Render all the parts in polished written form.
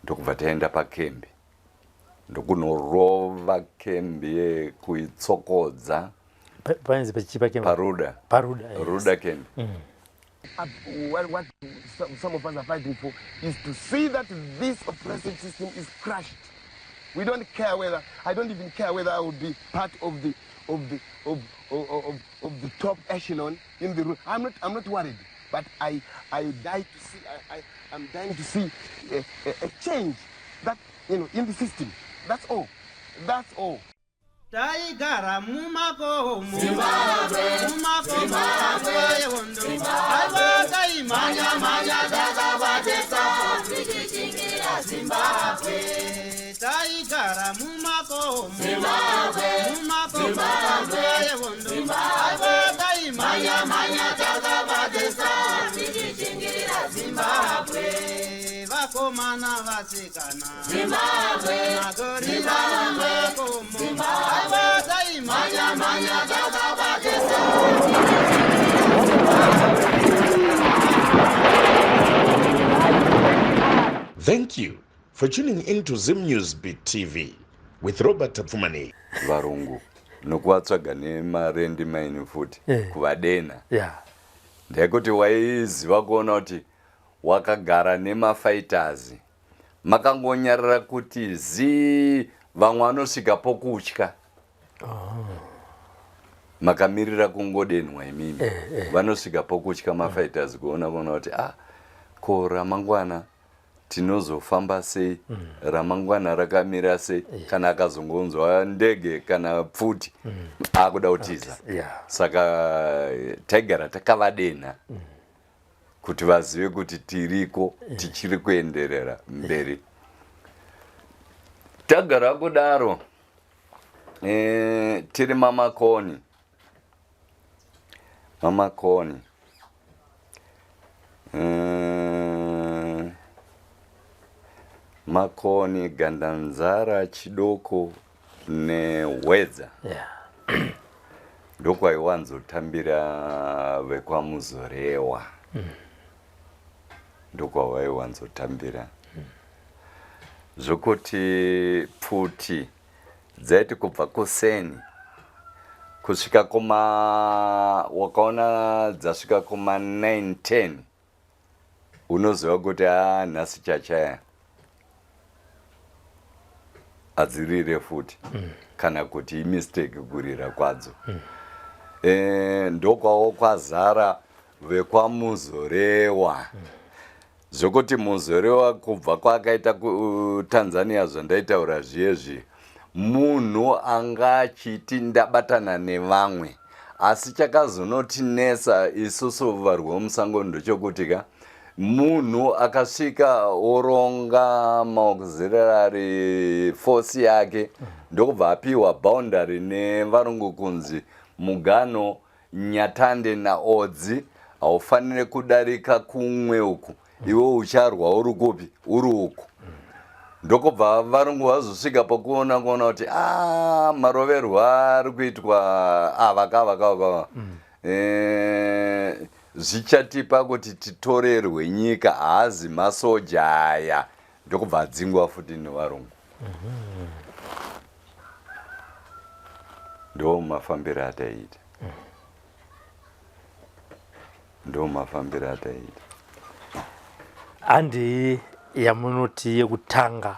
Ndokubva taenda pakembi, ndokunorova kembi yekuitsokodza. Painzi pachipa kembi? Paruda. Paruda, yes. Ruda kembi. What some of us are fighting for is to see that this oppressive system is crushed. We don't care whether, I don't even care whether I will be part of the top echelon in the room. I'm not worried, but I die to see, I'm dying to see a change that in the system. That's all. That's all. Taigara mumakomo, mumakomo, yehondo. Aiwa, taimhanya mhanya takabatesa tichichingira Zimbabwe. Taigara mumakomo, mumakomo, yehondo. Aiwa, taimhanya mhanya takabatesa tichichingira Zimbabwe. Vakomana, vasikana, Zimbabwe, magorira mumakomo. Aiwa, taimhanya mhanya takabatesa. Thank you for tuning in to Zim News Beat TV with Robert Tafumani. Varungu nokuvatsvaga nemalandmine futi kuvadena. Ndekuti waiziva kuona kuti wakagara nemafighters, makangonyarara kuti zii, vamwe vanosvika pokutya. Makamirira kungodenwa imimi, vanosvika pokutya mafighters, kuona kuti, ah, ko ramangwana tinozofamba sei? Ramangwana rakamira sei? Kana akazongonzwa ndege kana pfuti, akuda kutiza. Saka taigara takavadena kuti vazive kuti tiriko, tichiri kuenderera mberi. Tagara kudaro, tiri mamakoni, mamakoni, Makoni, Gandanzara, Chidoko neHwedza. Ndokwaiwanzotambira vekwaMuzorewa, ndokwavaiwanzotambira, zvokuti pfuti dzaiti kubva kuseni kusvika kuma, wakaona dzasvika kuma 9 10, unoziva kuti a, nhasi chachaya, hadzirire futi, kana kuti imistake kurira kwadzo. Ndokwawo kwazara vekwaMuzorewa, zvokuti Muzorewa kubva kwaakaita kuTanzania, zvandaitaura zviyezvi, munhu anga achiti ndabatana nevamwe. Asi chakazonotinetsa isusu varwi vomusango ndechokuti ka, munhu akasvika oronga maauxiliary force yake, ndokubva apiwa boundary nevarungu kunzi mugano Nyatande naOdzi haufaniri kudarika kumwe uku, iwe ucharwa uri kupi? Uri uku. Ndokubva varungu vazosvika pakuona kuona kuti a, maroverwo ari kuitwa ava kava kava kava, zvichatipa kuti titorerwe nyika, haazi masoja aya. Ndokubva adzingwa futi nevarungu. Ndo mafambiro ataiita, ndo mafambiro ataiita. Handi yamunoti yekutanga,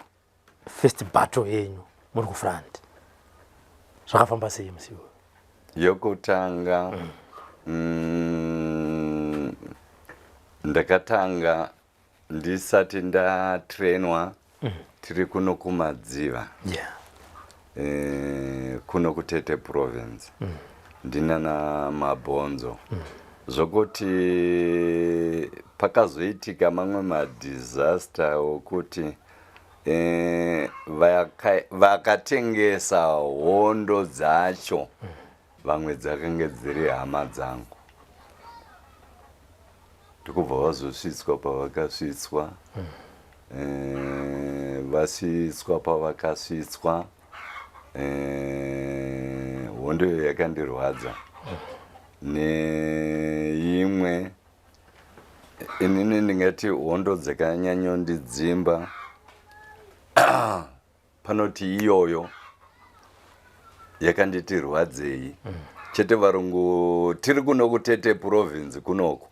first battle yenyu muri kufront, zvakafamba sei musi iwoyo? Yokutanga, ndakatanga ndisati ndatrenwa, tiri kuno kuMadziva, kuno kuTete Province, ndinana Mabhonzo, zvokuti pakazoitika mamwe madisaster okuti vakatengesa hondo dzacho, vamwe dzakange dziri hama dzangu, ndikubva vazosvitswa pavakasvitswa. Vasvitswa pavakasvitswa, hondo iyo yakandirwadza. Neimwe, inini ndingati hondo dzakanyanyondidzimba. Panoti iyoyo yakanditi rwadzei chete. Varungu tiri kuno kuTete Province kunoku.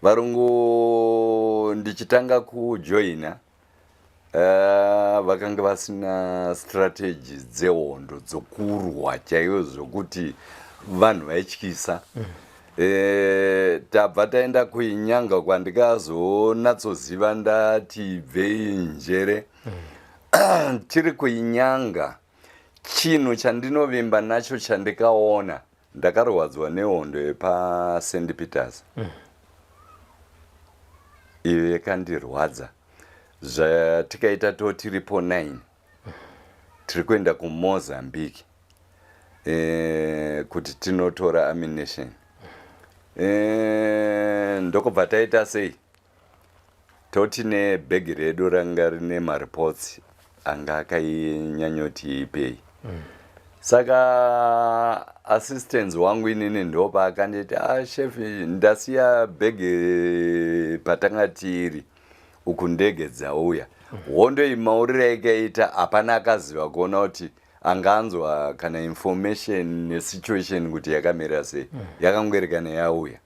Varungu ndichitanga kujoina, vakanga vasina strategy dzehondo dzokurwa chaiyo, zvokuti vanhu vaityisa. Tabva taenda kuInyanga, kwandikazonatsoziva ndati bvei njere. Tiri kuInyanga, chinhu chandinovimba nacho chandikaona, ndakarwadzwa nehondo yepaSt Peters. Iyo yakandirwadza. Zvatikaita, totiripo 9, tiri kuenda kuMozambique kuti tinotora ammunition. Ndokubva taita sei, toti nebhegi redu ranga rine mareports anga akainyanyoti ipei. Saka assistance wangu inini ndopaakanditi, "Ah, chef, ndasiya bhegi patanga tiri uku, ndege dzauya." Hondo iyi mauriro aikaita, hapana akaziva kuona kuti anganzwa kana information nesituation kuti yakamira sei. Yakangoerekana yauya.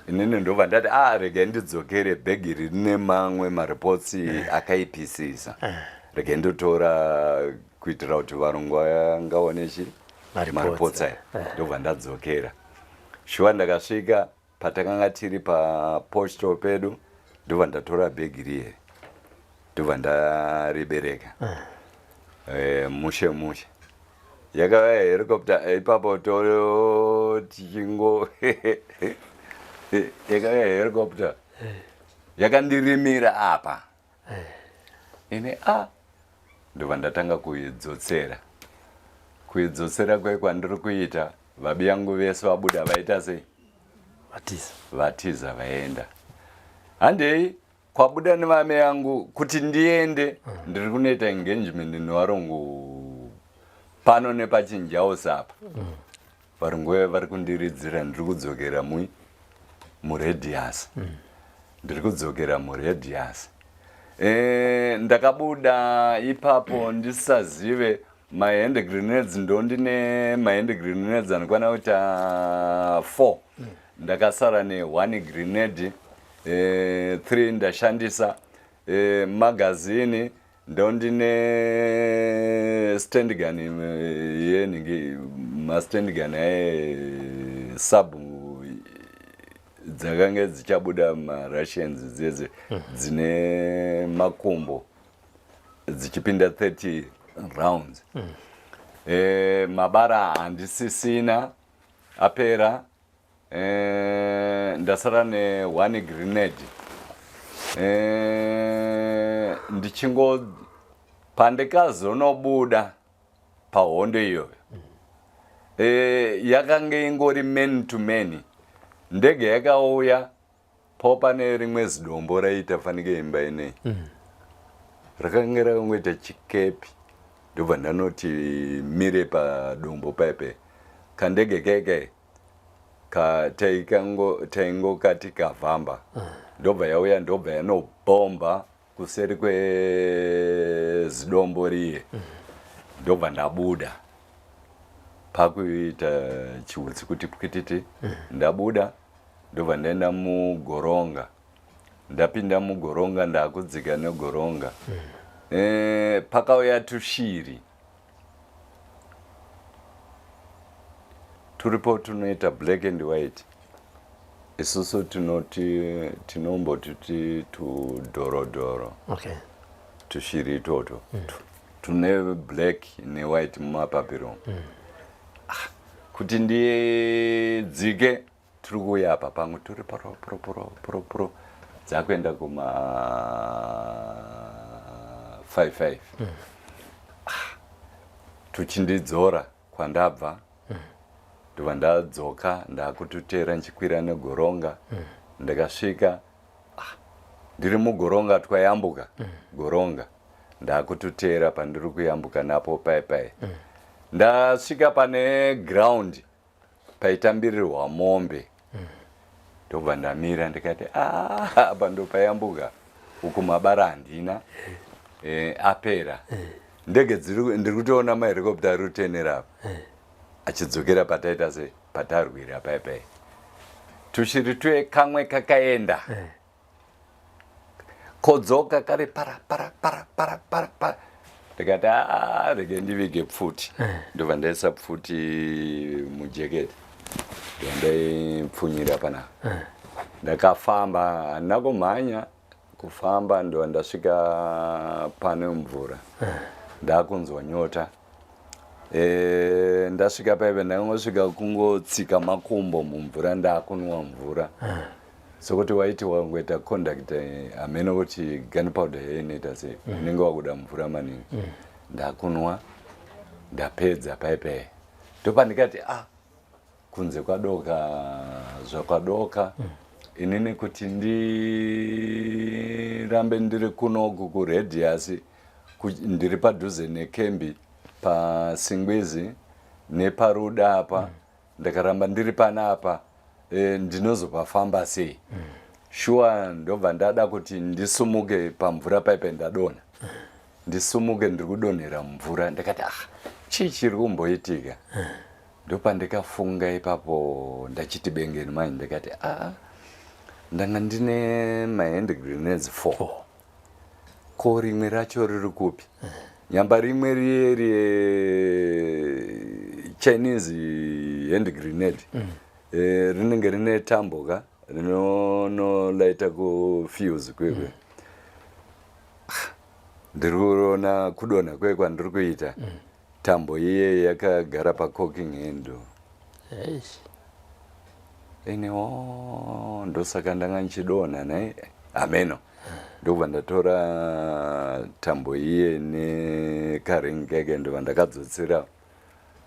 Inini ndobva ndati, "A, regai ndidzokere, bhegi rine mamwe mareports akaipisisa, regai ndotora kuitira kuti varungu vangaone chi Mareports. Mareports aya." Ndobva ndadzokera. Shuwa, ndakasvika patakanga tiri paposto pedu, ndobva ndatora bhegi riye, ndobva ndaribereka. Mushe mushe, yakauya helicopter ipapo, to tichingo yakauya helicopter, yakandirimira apa ine a, ndobva ndatanga kuidzotsera. Kuidzotsera kwe kwandiri kuita, vabi yangu vese vabuda, vaita sei? Vatiza. Vatiza, vaenda. Handei kwabuda nevame yangu kuti ndiende, ndiri kunoita engagement nevarungu pano nepachinjaus apa. Varungu vaya vari kundiridzira, ndiri kudzokera muradius, ndiri kudzokera muradius. Ndakabuda ipapo ndisazive mahand grenades, ndondine mahand grenades anokwana kuita 4. Ndakasara ne1 grenade, 3 ndashandisa. Magazini ndondine stand gun yenhingi, mastand gun aye sub dzakange dzichabuda, maRussians dzedze dzine makumbo dzichipinda 30 rounds. Mabara handisisina, apera. Ndasara ne1 grenade. Ndichingo pandikazonobuda pahondo iyoyo, yakange ingori man to man. Ndege yakauya po pane rimwe zidombo raiita fanike imba inei, rakange rakangoita chikepi. Ndobva ndanoti mire padombo paipe, kandege keke taingokati kavhamba, ndobva yauya, ndobva yanobhomba kuseri kwezidombo riye. Ndobva ndabuda pakuita chiutsi kuti pwititi. Ndabuda, ndobva ndaenda mugoronga. Ndapinda mugoronga, ndakudzika negoronga. Pakauya tushiri turipo tunoita black and white, isusu tinoti tinombotiti tudhorodhoro. Tushiri itoto tune black newhite mumapapiro. Ah, kuti ndidzike, tiri kuuya apa pamwe turi poro poro poro poro poro, dzakuenda kuma 55. Ah, tuchindidzora kwandabva. Ndobva ndadzoka, ndakututera nchikwira negoronga. Ndakasvika, ah, ndiri mugoronga, twayambuka goronga, ndakututera pandiri kuyambuka napo pai pai. Ndasvika pane ground paitambirirwa mombe, ndobva ndamira, ndikati, "Ah, apa ndopayambuka uku, mabara handina." Apera ndege ndiri kutoona mahelicopter ari kutenera apa achidzokera pataita se patarwira pai pai tushiri tuye kamwe kakaenda kodzoka kari para para para para para para. Ndikati, "Ah, rege ndivige pfuti." Ndobva ndaisa pfuti mujeketi, ndobva ndaipfunyira panapa. Ndakafamba, handina kumhanya, kufamba. Ndobva ndasvika pane mvura, ndakunzwa nyota. Ndasvika paive, ndangosvika kungotsika makumbo mumvura, ndakunwa mvura sokuti waiti wangoita contact, hameno kuti gunpowder yainoita sei, unenge wakuda mvura maningi. Ndakunwa, ndapedza paipai, ndopandikati, "Ah, kunze kwadoka." Zvakwadoka, inini kuti ndirambe ndiri kunoku kuradius, ndiri padhuze nekembi paSingwizi nepaRuda apa, ndakaramba ndiri panapa, ndinozopafamba sei? Shuwa, ndobva ndada kuti ndisumuke pamvura paipai, ndadonha. Ndisumuke, ndiri kudonhera mumvura. Ndakati, "Ah, chii chiri kumboitika?" Ndopandikafunga ipapo, ndachiti bengeni manje, ndikati, "Aa, ndanga ndine mahand grenades 4, ko rimwe racho riri kupi?" Nyamba rimwe riye riye Chinese hand grenade, rinenge rine tambo ka rinonolaita kufuse kwekwe. Ndiri kuona kudonha kwe kwandiri kuita, tambo iye yakagara pacocking handle. Eish. Ine o ndosaka ndanga ndichidonha nai, hameno. Ndobva ndatora tambo iye nekaring keke, ndobva ndakadzotsera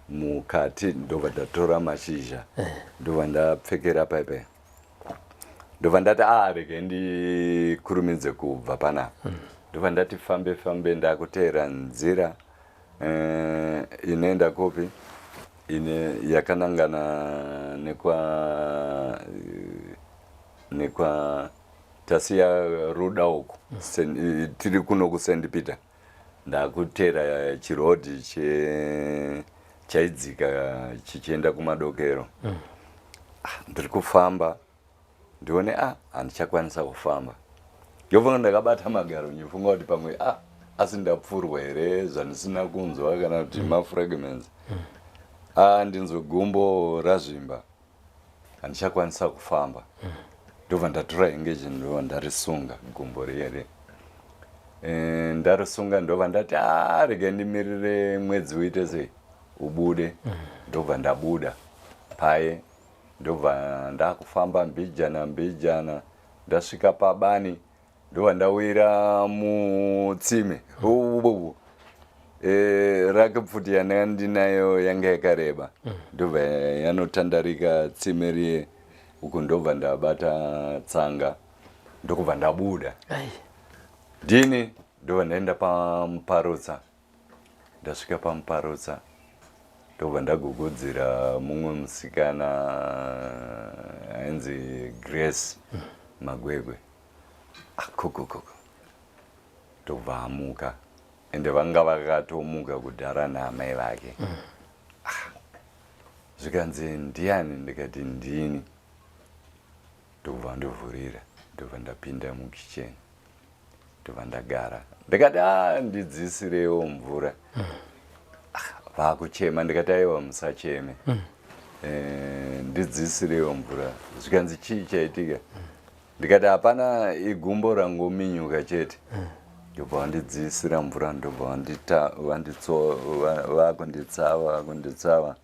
mukati, ndobva ndatora mashizha, ndobva ndapfekera paipai, ndobva ndati, "A, rege ndikurumidze kubva panapa." Ndobva ndati fambe fambe, ndakuteera nzira inoenda kupi, ine yakanangana nekwa tasiya Ruda uku. Tiri kuno kuSt Peter, ndakuteera chirodhi chaidzika chichienda kumadokero. Ah, ndiri kufamba, ndione, a, handichakwanisa kufamba. Ndofunga ndakabata magaro, ndichifunga kuti pamwe, a, asi ndapfurwa here zvandisina kunzwa, kana kuti mafragments. A, ndinzwe gumbo razvimba, handichakwanisa kufamba. Ndobva ndatora hengeji, ndobva ndarisunga gumbo riye. Ndarisunga, ndobva ndati, "A, rega ndimirire mwedzi uite sei, ubude." Ndobva ndabuda paye, ndobva ndakufamba mbijana mbijana. Ndasvika pabani, ndobva ndawira mutsime. Ububu rake pfuti yandanga ndinayo yanga yakareba, ndobva yanotandarika tsime riye uku. Ndobva ndabata tsanga, ndokubva ndabuda. Ai. Ndini ndobva ndaenda paMuparutsa. Ndasvika paMuparutsa, ndobva ndagugudzira mumwe musikana ainzi Grace Magwegwe. Akokokoko, ndobva amuka, ende vanga vakatomuka kudhara naamai vake. Ah, zvikanzi, "Ndiani?" Ndikati, "Ndini." Ndobva ndovhurira, ndobva ndapinda mukicheni, ndobva ndagara. Ndikati, "A, ndidzisirewo mvura." Ah, vakuchema. Ndikati, "Aiwa, musacheme. Ndidzisirewo mvura." Zvikanzi, "Chii chaitika?" Ndikati, "Hapana, igumbo rangominyuka chete." Ndobva vandidziisira mvura, ndobva vakunditsava, vakunditsava.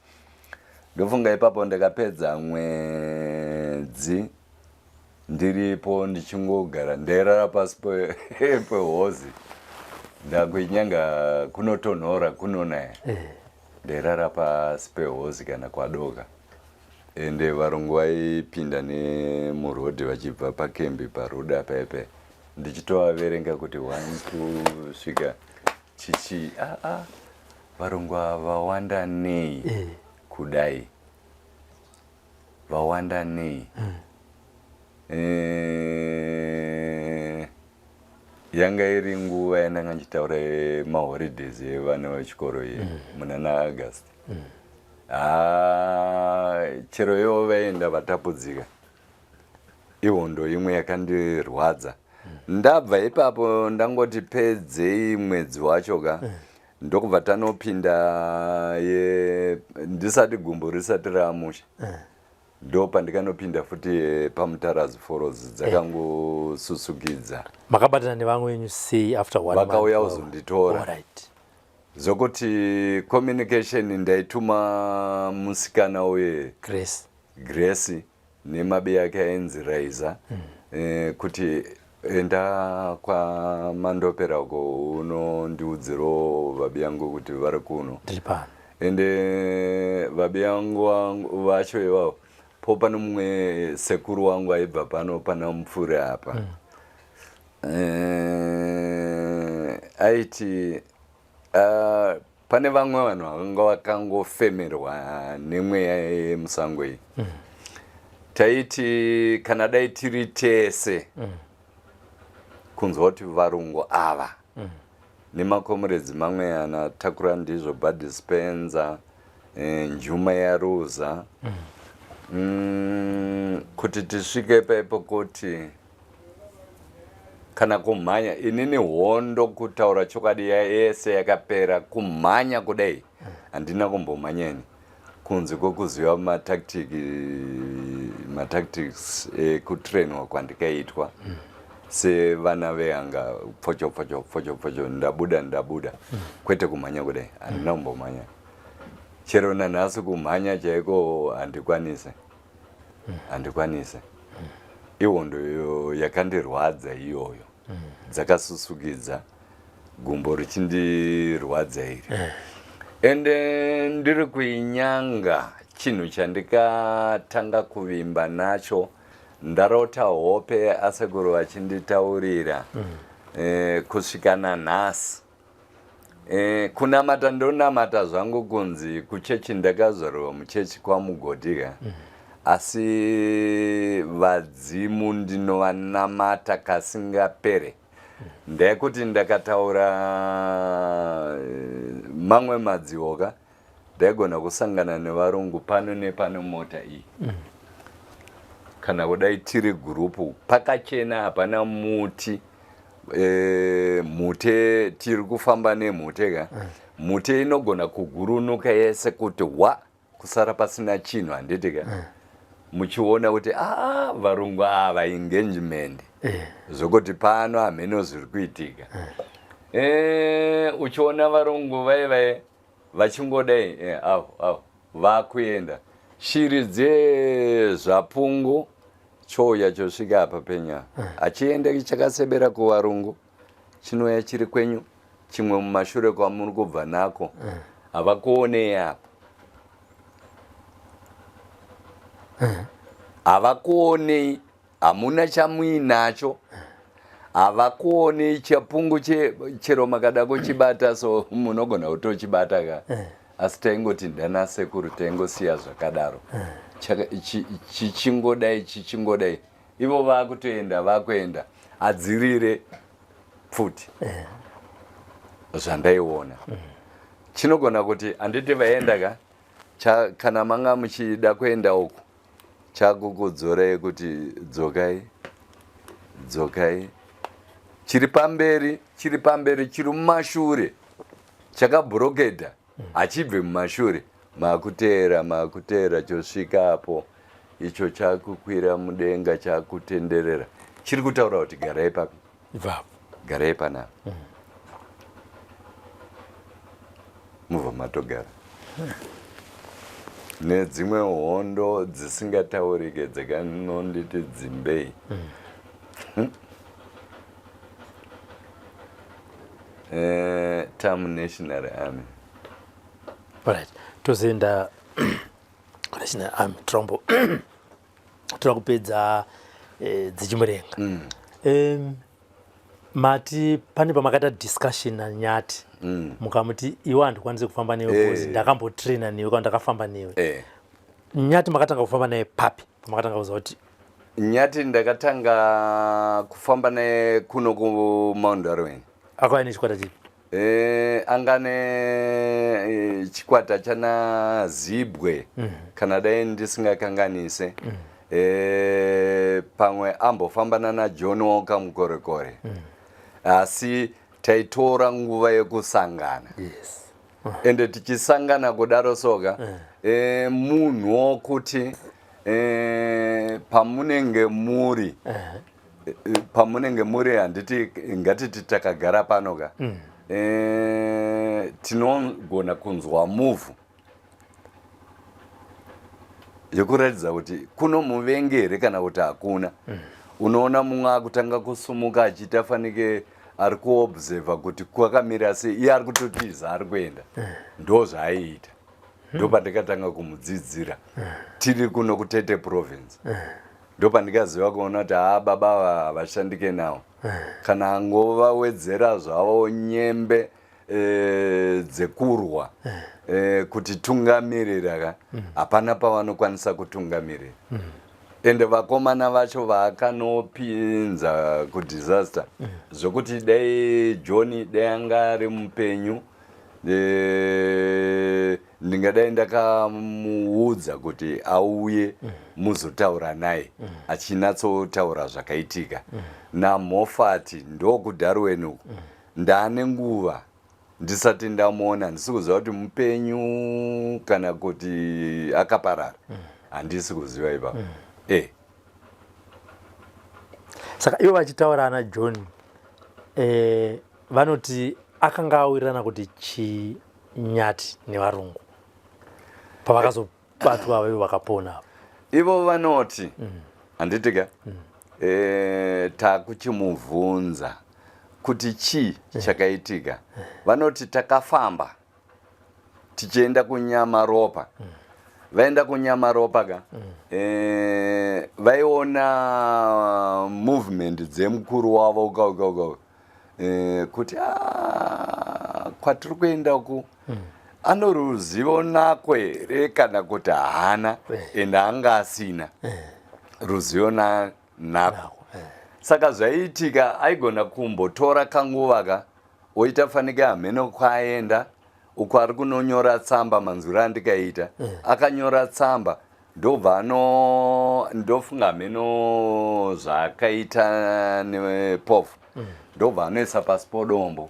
Ndofunga ipapo ndakapedza mwedzi ndiripo, ndichingogara, ndairara pasi pehozi. Ndakuinyanga kunotonhora, kunonaya. Ndairara pasi pehozi kana kwadoka, ende varungu vaipinda nemurodhi vachibva pakembi paRuda paipai, ndichitovaverenga kuti 1 2 svika chichi. Aa, ah, varungu ava vawanda nei kudai? Vawanda nei? Yanga iri nguva yandanga ndichitaura yemaholidays evana vechikoro iyi muna naaugust. Haa, chero ivo vaenda vatapudzika. Ihondo imwe yakandirwadza. Ndabva ipapo ndangoti pedzei mwedzi wacho ka, ndokubva tanopinda ye ndisati gumbo risati raamusha. Ndo pandikanopinda futi paMutarazi Falls dzakangosusukidza. Makabatana nevamwe venyu sei after one month? Vakauya kuzonditora. Alright. Zvokuti communication ndaituma musikana uye Grace. Grace nemabi ake ainzi Raiza kuti enda kwaMandopera uko unondiudzirawo vabi yangu kuti vari kuno. Ndiri pano. Ende vabi yangu vacho ivavo po pane mumwe sekuru wangu aibva pano pana Mupfure apa. Aiti pane vamwe vanhu vakanga vakangofemerwa nemweya yemusango iyi. Taiti kana dai tiri tese kunzwa kuti varungu ava nemakomuredzi mamwe ana Takura Ndizvo, Bud Spencer, Njuma yaRuza, kuti tisvike paipo kuti kana kumhanya inini hondo kutaura chokwadi yese yakapera kumhanya kudai handina kumbomhanya ini kunze kwekuziva matactics ekutrainwa kwandikaitwa sevana vehanga pfocho pfocho pfocho pfocho ndabuda ndabuda kwete kumhanya kudai handina kumbomhanya chero nanhasi kumhanya chaiko handikwanise. Handikwanise. Ihondo iyo yakandirwadza iyoyo. Dzakasusukidza gumbo richindirwadza iri. Ende ndiri kuinyanga chinhu chandikatanga kuvimba nacho ndarota hope asekuru vachinditaurira kusvika nanhasi. Kunamata ndonamata zvangu kunzi kuchechi ndakazvarwa muchechi kwaMugodi ka. Asi vadzimu ndinovanamata kasingapere. Ndekuti ndakataura mamwe madziwo ka ndaigona kusangana nevarungu pano nepano mota iyi. Kana kudai tiri gurupu pakachena hapana muti. Mhute tiri kufamba nemhute ka. Mhute inogona kugurunuka yese kuti wa kusara pasina chinhu handiti ka. Muchiona kuti varungu ava engagement. Zvokuti pano hameno zviri kuitika. Uchiona varungu vaye vaye vachingodai avo avo vakuenda. Shiri dzezvapungu chouya chosvika apa penya. Achiende chakasebera kuvarungu chinouya chiri kwenyu chimwe mumashure kwamuri kubva nako. Havakuonei apa. Havakuonei, hamuna chamuinacho. Havakuonei chapungu chero makada kuchibata so munogona kutochibata ka. Asi taingoti ndana sekuru taingosiya zvakadaro. Chichingodai chichingodai ivo vakutoenda vakuenda adzirire pfuti. Zvandaiona. Chinogona kuti handiti vaenda ka kana manga muchida kuenda uku chakukudzorai kuti dzokai dzokai chiri pamberi chiri pamberi chiri mumashure chakabhuroketa hachibve mumashure makuteera makuteera chosvika apo icho chakukwira mudenga chakutenderera chiri kutaura kuti garai papi Ipapo. Garai panapa. Mubva matogara. Nedzimwe hondo dzisingataurike dzakanonditi dzimbei. Tamu National Army. Alright. Tozoenda National Army Trombo. Toda kupedza dzichimurenga. Mati pane pamakaita discussion naNyati. Mukamuti iwe handikwanisi kufamba newe because ndakambotraina newe kana ndakafamba newe. Nyati makatanga kufamba naye papi? Pamakatanga kuziva kuti Nyati ndakatanga kufamba naye kuno kuMount Darwin. Akauya nechikwata chipi? E, anga ne e, chikwata chana Zibwe mm. Kana dai ndisingakanganise mm. E, pamwe ambofamba nana John Walker Mukorekore mm. Asi taitora nguva yekusangana yes. Ende tichisangana kudaro soka mm. E, munhu wokuti e, pamunenge muri uh -huh. Pamunenge muri handiti ngatiti takagara pano ka mm. E, tinogona kunzwa muvhu yekuratidza kuti kuno muvengi here kana kuti hakuna mm. Unoona mumwe akutanga kusumuka achiita fanike ari kuobserva kuti kwakamira sei, iye ari kutotiza ari kuenda mm. Ndo zvaaiita mm. Ndopandikatanga kumudzidzira mm. Tiri kuno kuTete province mm. Ndopandikaziva kuona kuti haa baba ava havashandike nawo mm. Kana angovawedzera zvavo nyembe e, dzekurwa mm. E, kuti tungamirira ka mm. Hapana pavanokwanisa kutungamirira mm. Ende vakomana vacho vaakanopinza kudisaster mm. Zvokuti dai John dai anga ari mupenyu e, ndingadai ndakamuudza kuti auye mm. Muzotaura naye mm. Achinatsotaura zvakaitika mm. NaMofati ndokuDarwen uku mm. Ndaane nguva ndisati ndamuona, handisi kuziva kuti mupenyu kana kuti akaparara handisi mm. Kuziva ipapo mm. E. Saka ivo vachitaura ana John e, vanoti akanga awirirana kuti chinyati nevarungu pavakazobatwa vaivo vakapona. Ivo vanoti handiti ka mm. E, takuchimubvunza kuti chii chakaitika vanoti takafamba tichienda kuNyamaropa mm. Vaenda kuNyamaropa ka mm. E, vaiona movement dzemukuru wavo uka e, kuti kwatiri kuenda ku mm. Ano ruzivo nako here kana kuti haana ende anga asina ruzivo nako. Saka zvaiitika aigona kumbotora kanguva ka oita fanike hameno kwaaenda uko ari kunonyora tsamba manzwiro andikaita mm. Akanyora tsamba ndobva ano ndofunga hameno zvaakaita nepofu mm. Ndobva anoisa pasi podombo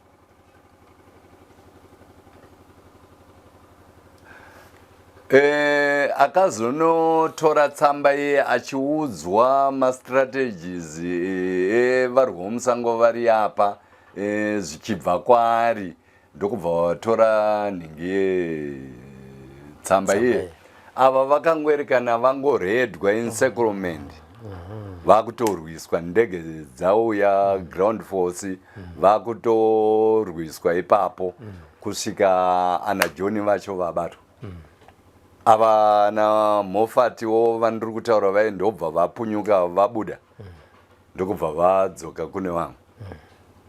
e, akazonotora tsamba iye achiudzwa mastrategies evarwi e, vomusango vari apa e, zvichibva kwaari ndokubva vatora nhingi yetsamba iye ava vakangoerekana vangoredwa encirclement vakutorwiswa ndege dzauya ground force vakutorwiswa ipapo kusvika ana John vacho vabatwa ava na Mofatiwo vandiri kutaura vaye ndobva vapunyuka vabuda ndokubva vadzoka kune vamwe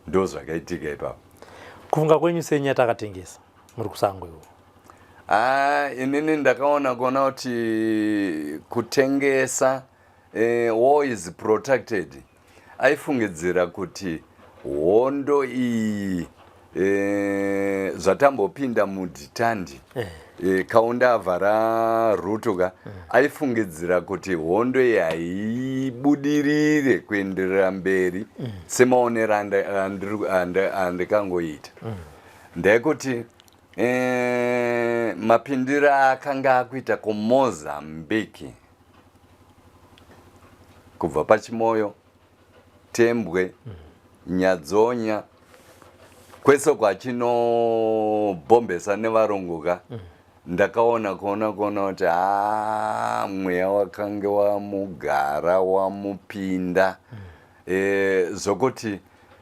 ndo zvakaitika ipapo. Kufunga kwenyu senya takatengesa muri kusango iwo? Ah, inini ndakaona kuona kuti kutengesa eh, war is protected. Aifungidzira kuti hondo iyi eh, zvatambopinda mudhitandi eh. Eh, Kaunda avhara ruto ka mm. Aifungidzira kuti hondo iyi haibudirire kuenderera mberi mm. Semaonero andikangoita mm. Ndekuti eh, mapindiro akanga akuita kuMozambique kubva paChimoyo Tembwe mm. Nyadzonya kwese kwachinobhombesa nevarungu ka mm. Ndakaona kuona kuona kuti haa mweya wakange wamugara wamupinda mm. E, zvokuti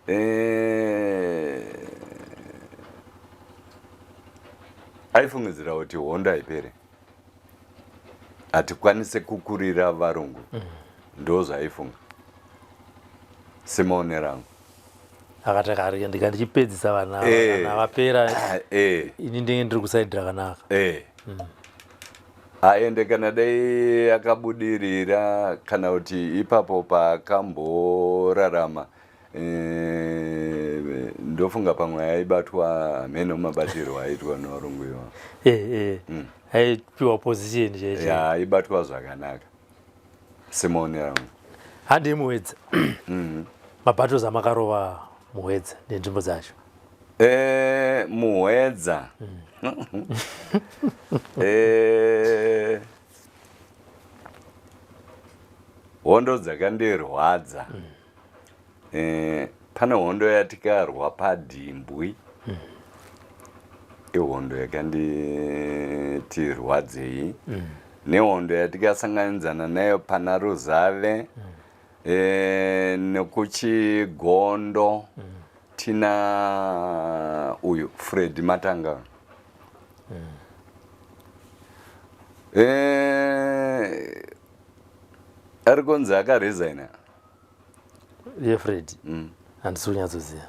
e, aifungidzira kuti hondo haipere hatikwanise kukurira varungu mm. Ndo zvaifunga semaonero angu. Akati karike ndika ndichipedzisa vana eh. Vana vapera eh. Ini ndinge ndiri kusaidi rakanaka eh. Aende kana dai akabudirira kana kuti ipapo paakamborarama eh, ndofunga pamwe aibatwa hameno mabatirwo aitwa nevarungu iwa eh, eh. mm. Aipiwa position chaicho. Ya, aibatwa zvakanaka semaonero angu. Handei muwedza. Mabattles amakarova muwedza nenzvimbo dzacho. Eh, muhwedza. Eh, hondo dzakandirwadza. Eh, pane hondo yatikarwa paDhimbwi. Ihondo yakanditirwadzei. Nehondo yatikasanganidzana nayo pana Ruzave. Eh, nekuchigondo. Tina uyu Fred Matanga. Eh, ari kunzi akaresigna. Ye Fred. Handisi kunyatsoziva.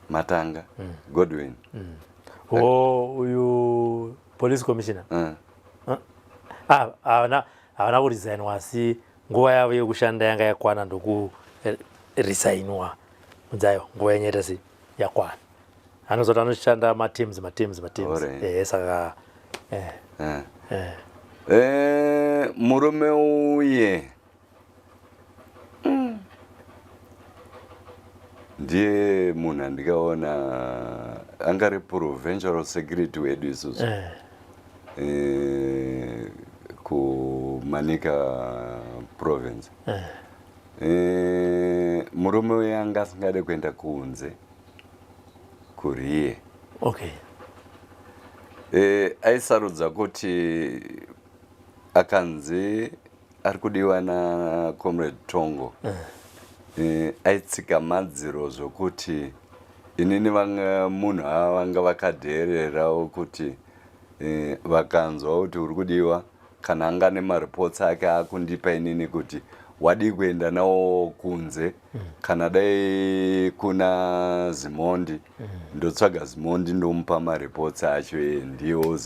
Matanga. Godwin. Oh, uyu police commissioner. Ah, havana havana kuresignwa asi nguva yavo yekushanda yanga yakwana ndoku resignwa. Kunzi aiwa nguva yenyu yaita sei yakwana. Anozoti anoshanda mateams mateams mateams. Alright. Eh, saka eh, eh. Eh, murume uye ndiye munhu andikaona angari provincial security wedu isusu. Eh. Eh, kuManica province. Eh. Eh, murume uye anga asingade kuenda kunze kuriye. Okay. Eh, aisarudza kuti akanzi ari kudiwa na Comrade Tongo. Eh, aitsika madziro zvokuti inini vanga munhu ava vanga vakadheererawo kuti eh, vakanzwa kuti uri kudiwa kana anga nemareports ake akundipa inini kuti wadii kuenda nawo kunze kana dai kuna Zimondi ndotsvaga Zimondi ndomupa mareports acho ndiwo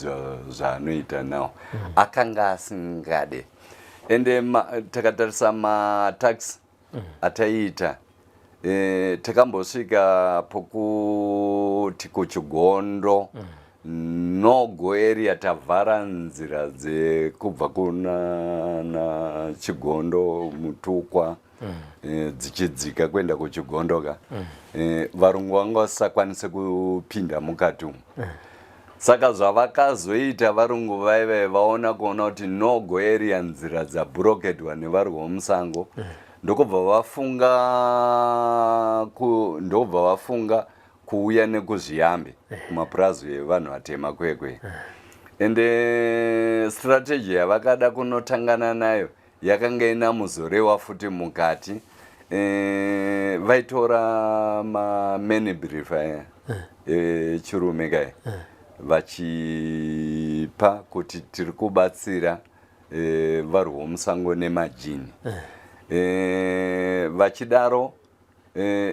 zvaanoita nawo. Akanga asingade. Ende takatarisa matax ataiita takambosvika pokuti kuchigondo no go area tavhara nzira dzekubva kuna na Chigondo Mutukwa dzichidzika kuenda kuchigondo ka. Varungu vanga vasisakwanise kupinda mukati umu. Saka zvavakazoita varungu vaive vaona kuona kuti no go area nzira dzabhurokedwa nevarwi vomusango ndokubva vafunga ndokubva vafunga kuuya nekuzviyambe kumapurazi evanhu vatema kwekwe. Ende strategy yavakada kunotangana nayo yakanga ina Muzorewa futi mukati. Vaitora mameni brief aya echirume kaya vachipa kuti tiri kubatsira varwi vomusango nemajini. Vachidaro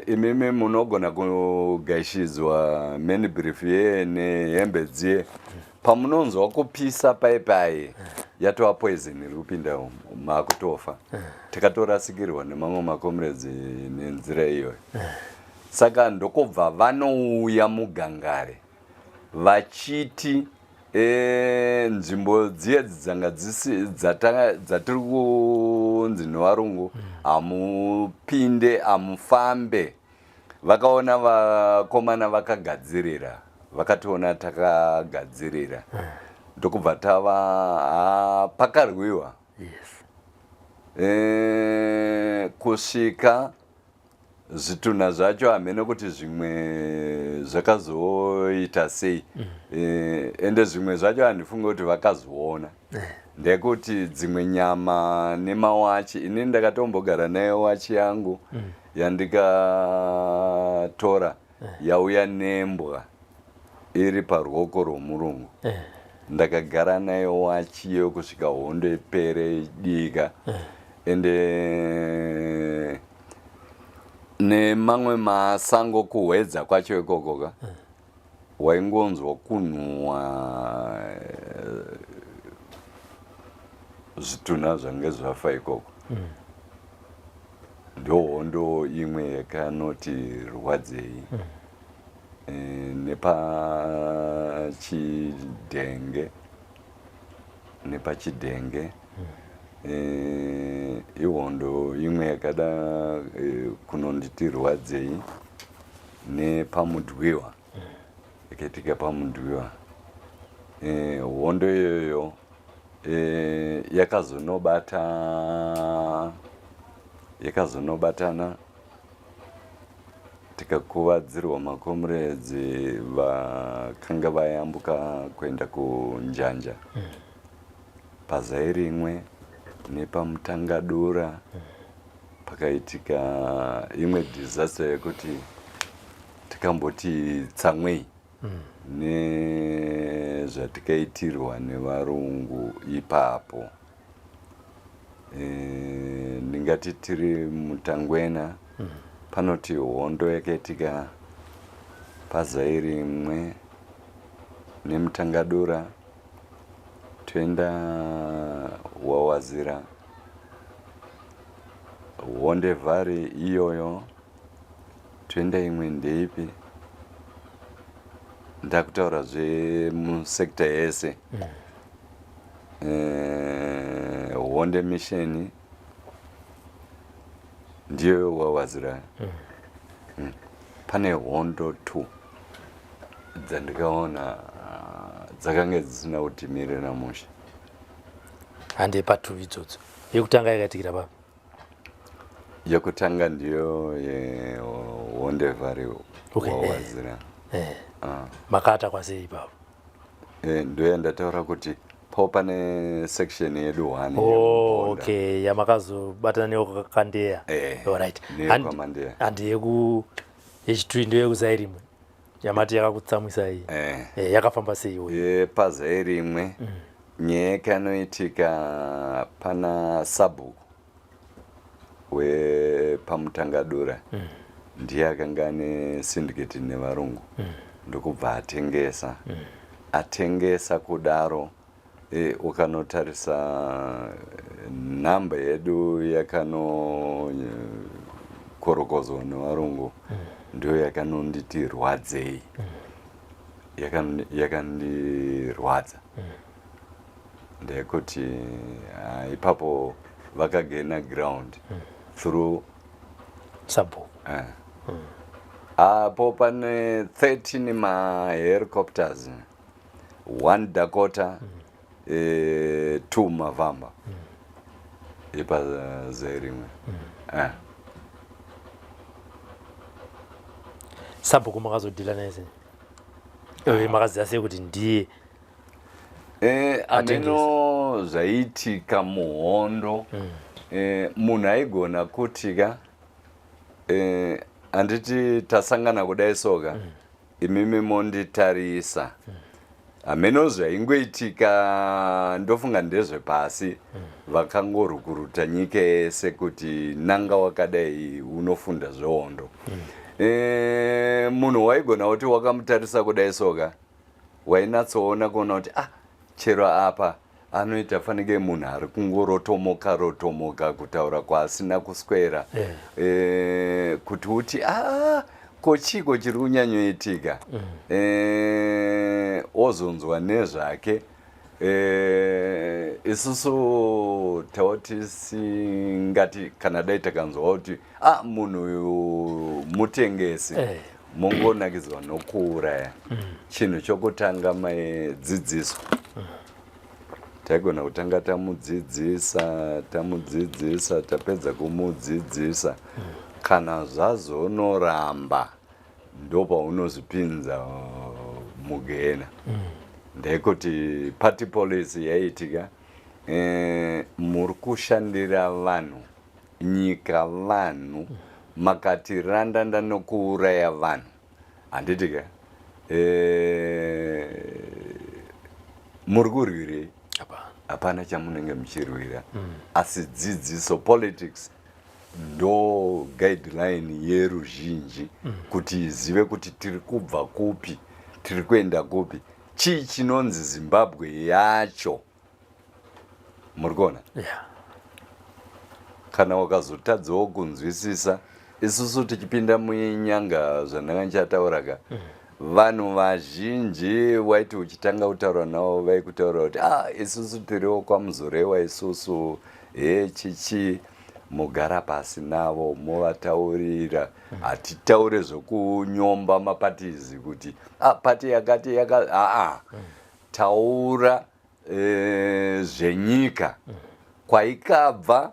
imimi munogona kugaishidzwa meni brief ye nehembe dziye pamunonzwa kupisa pai yatova poison iri kupinda makutofa. Takatorasikirwa nemamwe macomrades nenzira iyoyo. Saka ndokubva vanouya mugangare vachiti nzvimbo dziye dzanga dzatiri kunzi nevarungu hamupinde hamufambe. Vakaona vakomana vakagadzirira, vakationa takagadzirira ndokubva tava pakarwiwa. Yes. Kusvika zvitunha zvacho hamene kuti zvimwe zvakazoita sei. Ende zvimwe zvacho handifunge kuti vakazoona ndekuti dzimwe nyama nemawachi inini ndakatombogara nayo wachi yangu yandikatora yauya nembwa iri paruoko rwomurungu. Ndakagara nayo wachi iyo kusvika hondo ipere dika. Ende nemamwe masango kuhwedza kwacho ikoko ka waingonzwa kunhuwa zvitunha zvange zvafa ikoko. Ndohondo imwe yakanoti rwadzei. Nepachidhenge nepachidhenge ihondo imwe yakada kunonditi rwadzei nepamudwiwa yakaitika pamudwiwa. Hondo iyoyo yakazonobata yakazonobatana tikakuvadzirwa macomrades vakanga vayambuka kuenda kunjanja pazairimwe nepamutangadura. Pakaitika imwe disaster yekuti tikamboti tsamwei nezvatikaitirwa nevarungu ipapo. Ndingati tiri mutangwena panoti hondo yakaitika pazairimwe nemutangadura, toenda wawazira honde vhari iyoyo, toenda imwe ndeipi ndakutaura zvemusekta yese. Honde misheni ndiyo wawazira. Pane hondo 2 dzandikaona dzakange dzisina kutimirira mushe. Hande patu idzodzo. Yekutanga yakaitikira papi? Yekutanga ndiyo yehonde vhari wawazira. Makata kwasei ipapo? Ndo yandataura kuti po pane section yedu 1. Oh, okay, yamakazobatana neyokandeya. Alright. Neyekwamandeya. Handi yeku yechitwi ndo yekuzairimwe yamati yakakutsamwisa iyi. Yakafamba sei iyoyo? Yepazairimwe nyaya yakanoitika pana sabhuku wepamutangadura ndiye akanga ane syndicate nevarungu ndokubva atengesa. Atengesa kudaro, ukanotarisa nhamba yedu yakanokorokozwa nevarungu ndiyo yakanonditi rwadzei, yakandirwadza. Ndeyekuti ipapo vakagena ground through sabhuku. Apo pane 13 mahelicopters, 1 Dakota, 2 mavhamba epazairimwe. Sabhuku makazodhila naye sei? Makaziva sei kuti ndiye Ameno zvaiitika muhondo. Munhu aigona kutika handiti tasangana kudai soka, imimi monditarisa, hameno zvaingoitika. Ndofunga ndezvepasi vakangorukuruta nyika yese kuti nanga wakadai unofunda zvehondo. Munhu waigona kuti wakamutarisa kudai soka, wainatsoona kuona kuti ah, chero apa anoita fanike munhu ari kungorotomoka rotomoka kutaura kwaasina kuswera. Kuti uti ah, ko chiko chiri kunyanyoitika? Ozonzwa nezvake. Isusu taotisingati kana dai takanzwa kuti ah, munhu uyu mutengesi, mongonakidzwa nokuuraya. Chinhu chokutanga maidzidziso, taigona kutanga tamudzidzisa, tamudzidzisa, tapedza kumudzidzisa, kana zvazonoramba ndopaunozvipinza mugehena. Ndekuti party policy yaiitika, muri kushandira vanhu, nyika vanhu makati randanda nokuuraya vanhu, handiti ka? Muri kurwirei? Hapana chamunenge muchirwira. Asi dzidziso, politics ndo guideline yeruzhinji kuti izive kuti tiri kubva kupi, tiri kuenda kupi, chii chinonzi Zimbabwe yacho. Muri kuona? Yeah. Kana wakazotadzawo kunzwisisa, isusu tichipinda muinyanga zvandanga ndichataura ka, vanhu vazhinji waiti uchitanga kutaura navo vaikutaura kuti ah, isusu tiriwo kwaMuzorewa, isusu he chichi. Mogara pasi navo movataurira. Hatitaure zvokunyomba maparties kuti ah, party yakati yaka aa. Taura zvenyika kwaikabva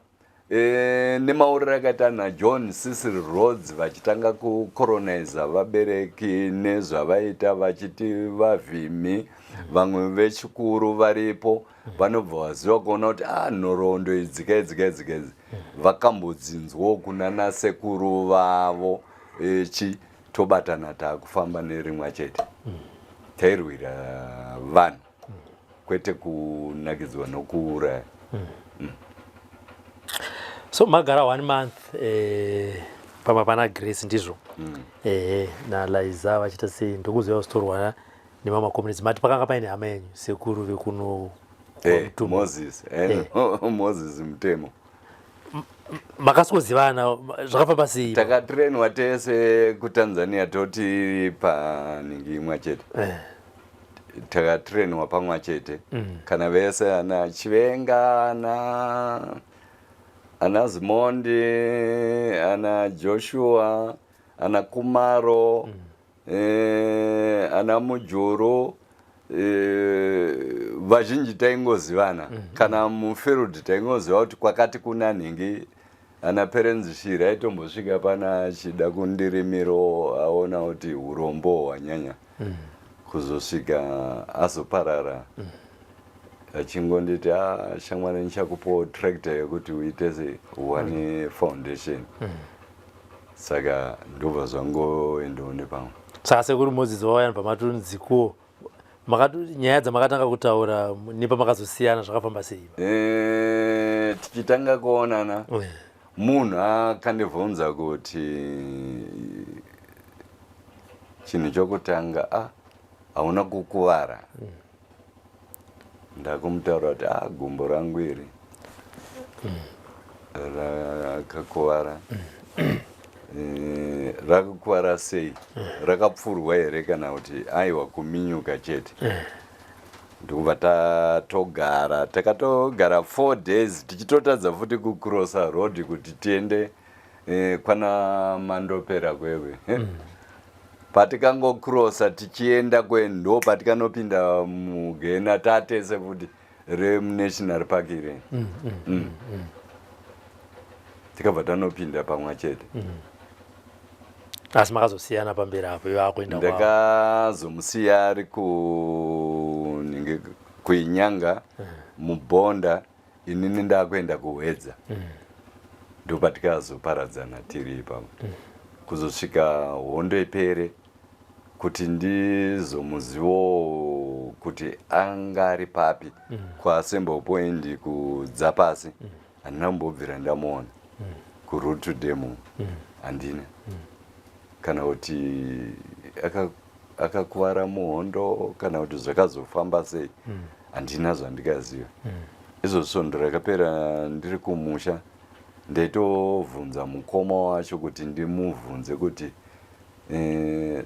nemauriro akaita naJohn Cecil Rhodes vachitanga kucoloniza vabereki nezvavaita vachiti vavhimi, vamwe vechikuru varipo vanobva vaziva kuona kuti ah, nhoroondo idzi kaidzi kaidzi kaidzi vakambodzinzwawo kuna nasekuru vavo chi tobatana taakufamba nerimwa chete. Tairwira vanhu kwete kunakidzwa nokuuraya. So magara one month pamba pana Grace, ndizvo? Ehe, naLiza vachiita sei, ndokuzouya kuzotorwa nemamwe comrades. Mati pakanga paine hama yenyu, sekuru vekuno kwaMutumba. Moses, Moses Mutemo. Makasozivana zvakafamba sei? Takatrenwa tese kuTanzania, toti paningi imwe chete. Takatrenwa pamwe chete. Kana vese ana Chivenga, ana Zimondi, ana Joshua, ana Kumaro, ana Mujuru, vazhinji taingozivana. Kana mufield taingoziva kuti kwakati kuna nhingi. Ana Perenzi Shiri aitombosvika pana achida kundirimiro, aona kuti urombo hwanyanya, kuzosvika azoparara achingonditi, a shamwari, ndichakupawo tractor yekuti uite se uwane foundation. Saka ndobva zvangoendawo nepamwe. Saka sekuru Moses vauya pamatunzikuwo, nyaya dzamakatanga kutaura nepamakazosiyana zvakafamba sei? Tichitanga kuonana, munhu akandibvunza kuti chinhu chokutanga, ah, hauna kukuvara? Ndakumutaura kuti ah, gumbo rangu iri rakakuvara. Rakakuvara sei? Rakapfurwa here kana kuti aiwa, kuminyuka chete? Ndikubva tatogara, takatogara 4 days tichitotadza futi kucrossa road kuti tiende kwana Mandopera kwekwe. Patikangocrossa tichienda kwendo, patikanopinda mugena tatese futi remunational park iri, Tikabva tanopinda pamwe chete. Asi makazosiyana pamberi apo, iwe akuenda kwavo. Ndakazomusiya ari kunenge kuinyanga mubhonda, inini ndakuenda kuHwedza. Ndopatikazoparadzana tiri ipapo kuzosvika hondo ipere, kuti ndizomuzivawo kuti anga ari papi kuAssembly Point kuDzapasi. Handina kumbobvira ndamuona kuRoute Demo, handina kana kuti akakuvara muhondo kana kuti zvakazofamba sei, handina zvandikaziva. Izvo svondo rakapera ndiri kumusha, ndaitovhunza mukoma wacho kuti ndimubvunze kuti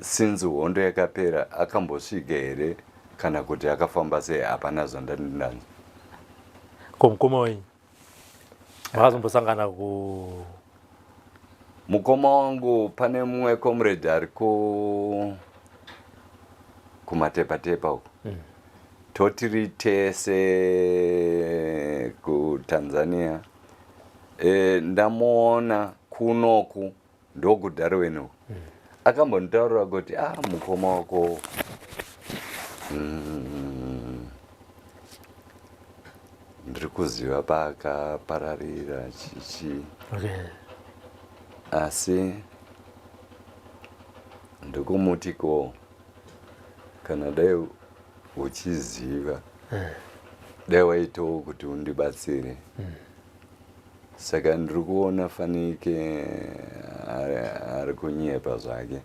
since hondo yakapera akambosvika here kana kuti akafamba sei. Hapana zvandati ndanzwa. Ko mukoma wenyu makazombosangana ku Mukoma wangu, pane mumwe comrade ari ku kuMatepatepa uko, totiri tese kuTanzania. Ndamuona kunoku ndokuDarwin uku, akambonditaurira kuti ah, mukoma wako ndiri kuziva paakapararira chichi, asi ndikumuti ko kana dai uchiziva, dai waitawo kuti undibatsire. Saka ndiri kuona fanike ari kunyepa zvake,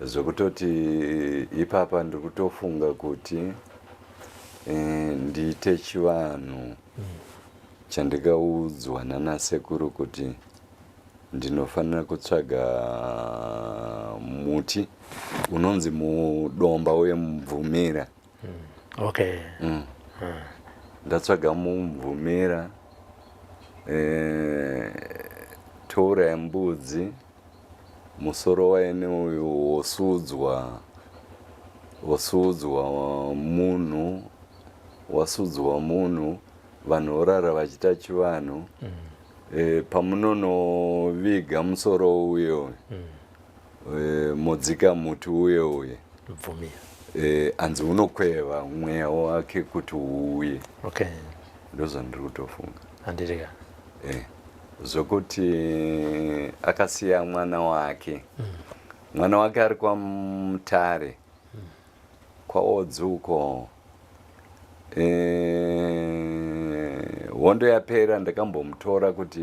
zvekutoti ipapa ndiri kutofunga kuti Eh, ndiite chivanhu chandikaudzwa nanasekuru kuti ndinofanira kutsvaga muti unonzi mudomba uye mubvumira. Okay. Ndatsvaga mubvumira, eh, touraya mbudzi, musoro waine uyu wosudzwa, wosudzwa munhu, wasudzwa munhu, vanhu vorara vachiita chivanhu. E, pamunonoviga musoro uye uyu, e, modzika muti uye uye. Mubvumira. E, anzi unokweva mweya wake kuti uuye. Okay. Ndozvandiri kutofunga. Handirika. E, zvokuti akasiya mwana wake. Mwana wake ari kwaMutare, kwaOdzi uko. E, hondo yapera ndakambomutora kuti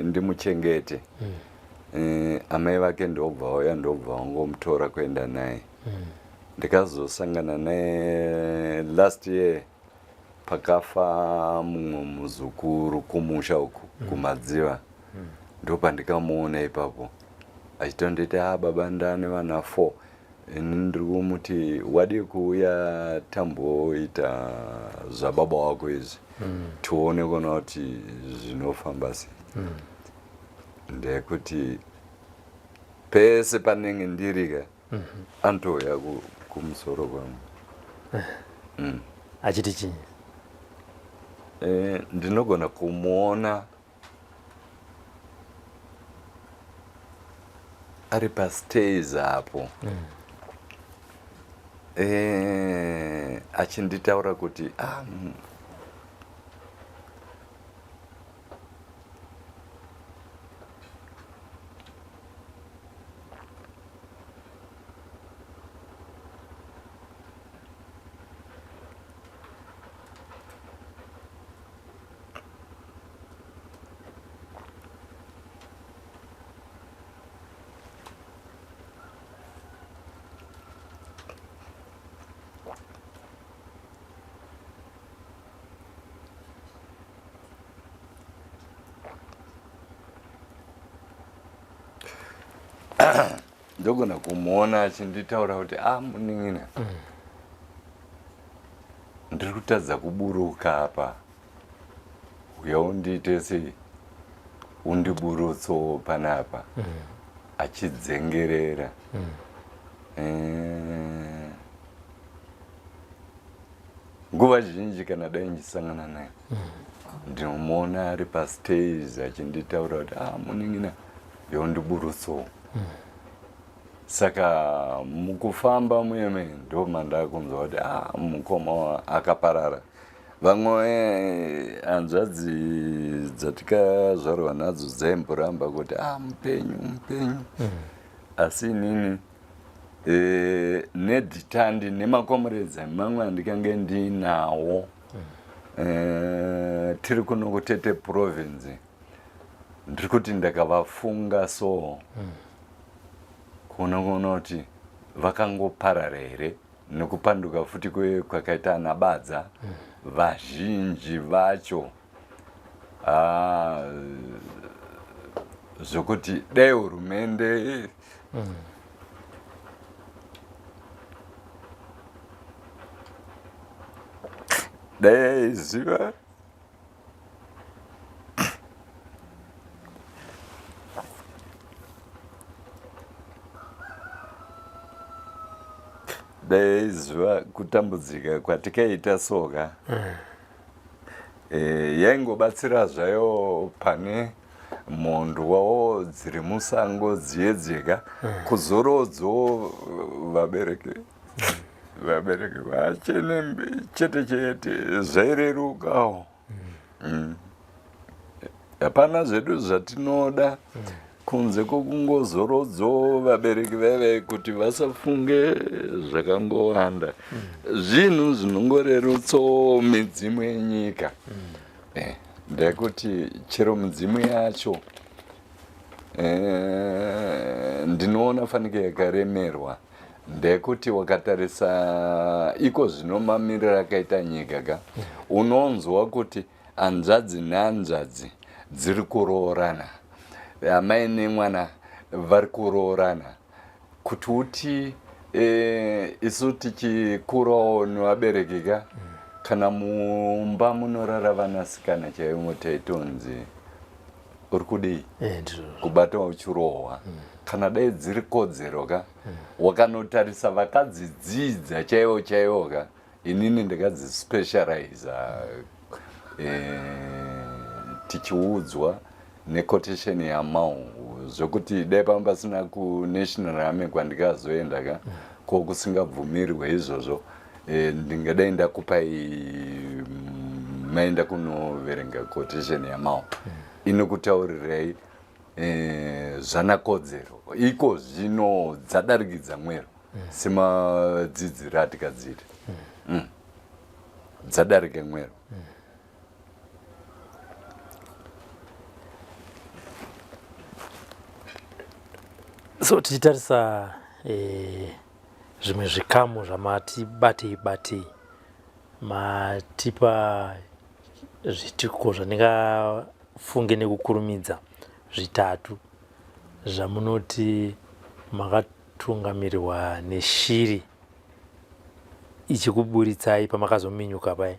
ndimuchengete. E, amai vake ndobva vauya, ndobva vangomutora kuenda naye. Ndikazosangana naye last year pakafa mumwe muzukuru kumusha uku, kuMadziva. Ndopandikamuona ipapo achitonditi, "A baba, ndane vana 4." Ini ndiri kumuti, "Wadii kuuya tamboita zvababa wako izvi, tione kuona kuti zvinofamba sei?" Ndekuti pese panenge ndirika, anotouya kumusoro kwangu. Achiti chii? Eh, ndinogona kumuona ari pastairs apo, eh, achinditaura kuti ah, ndogona kumuona achinditaura kuti, "Ah, munin'ina, ndiri kutadza kuburuka apa, uya undiite sei, undiburutsowo panapa," achidzengerera. Eh, nguva zhinji kana dai ndichisangana naye, ndinomuona ari pastairs achinditaura kuti, "Ah, munin'ina, yondiburutsowo." Saka mukufamba muyeme ndo mandakunzwa kuti, ah, mukoma akaparara. Vamwe hanzvadzi dzatikazvarwa nadzo dzaimboramba kuti, "Ah, mupenyu, mupenyu," asi inini e, nedhitandi nemakomuredzi mamwe andikange ndinawo, e, tiri kuno kuTete Province, ndiri kuti ndakavafunga so, kuona kuona kuti vakangoparara here nekupanduka futi kwakaita ana Badza vazhinji vacho. Ah, zvokuti dai hurumende dai yaiziva, dai yaiziva kutambudzika kwatikaita soka, e, yaingobatsira zvayo pane mhondwawo dziri musango dziye dzega kuzorodzo vabereki vachene chete chete, zvairerukawo. Hapana zvedu zvatinoda kunze kwokungozorodzo vabereki vaive kuti vasafunge zvakangowanda, zvinhu zvinongorerutsawo midzimu yenyika. Eh, ndekuti chero midzimu yacho, eh, ndinoona fanike yakaremerwa. Ndekuti wakatarisa iko zvino mamiriro akaita nyika ka, unonzwa kuti hanzvadzi nehanzvadzi dziri kuroorana, amai nemwana vari kuroorana. Kuti uti e, isu tichikurawo nevabereki ka, kana mumba munorara vanasikana chaimo taitonzi uri kudii eh, kubatwa uchirohwa kana dai dziri kodzero ka wakanotarisa vakadzidzidza chaivo chaivo ka inini ndakadzispecializa eh, tichiudzwa nequotation yamao zvekuti dai panga pasina kunational army kwandikazoenda ka ko kusingabvumirwe izvozvo eh, ndingadai ndakupai maenda kunoverenga quotation yamao inokutaurirai eh, zvanakodzero iko zvino dzadarikidza mwero semadzidziro atikadziita Dzadarika mwero. So tichitarisa eh, zvimwe zvikamu zvamati batei batei matipa zvitiko zvandingafunge nekukurumidza zvitatu zvamunoti makatungamirwa neshiri ichikuburitsai pamakazominyuka paye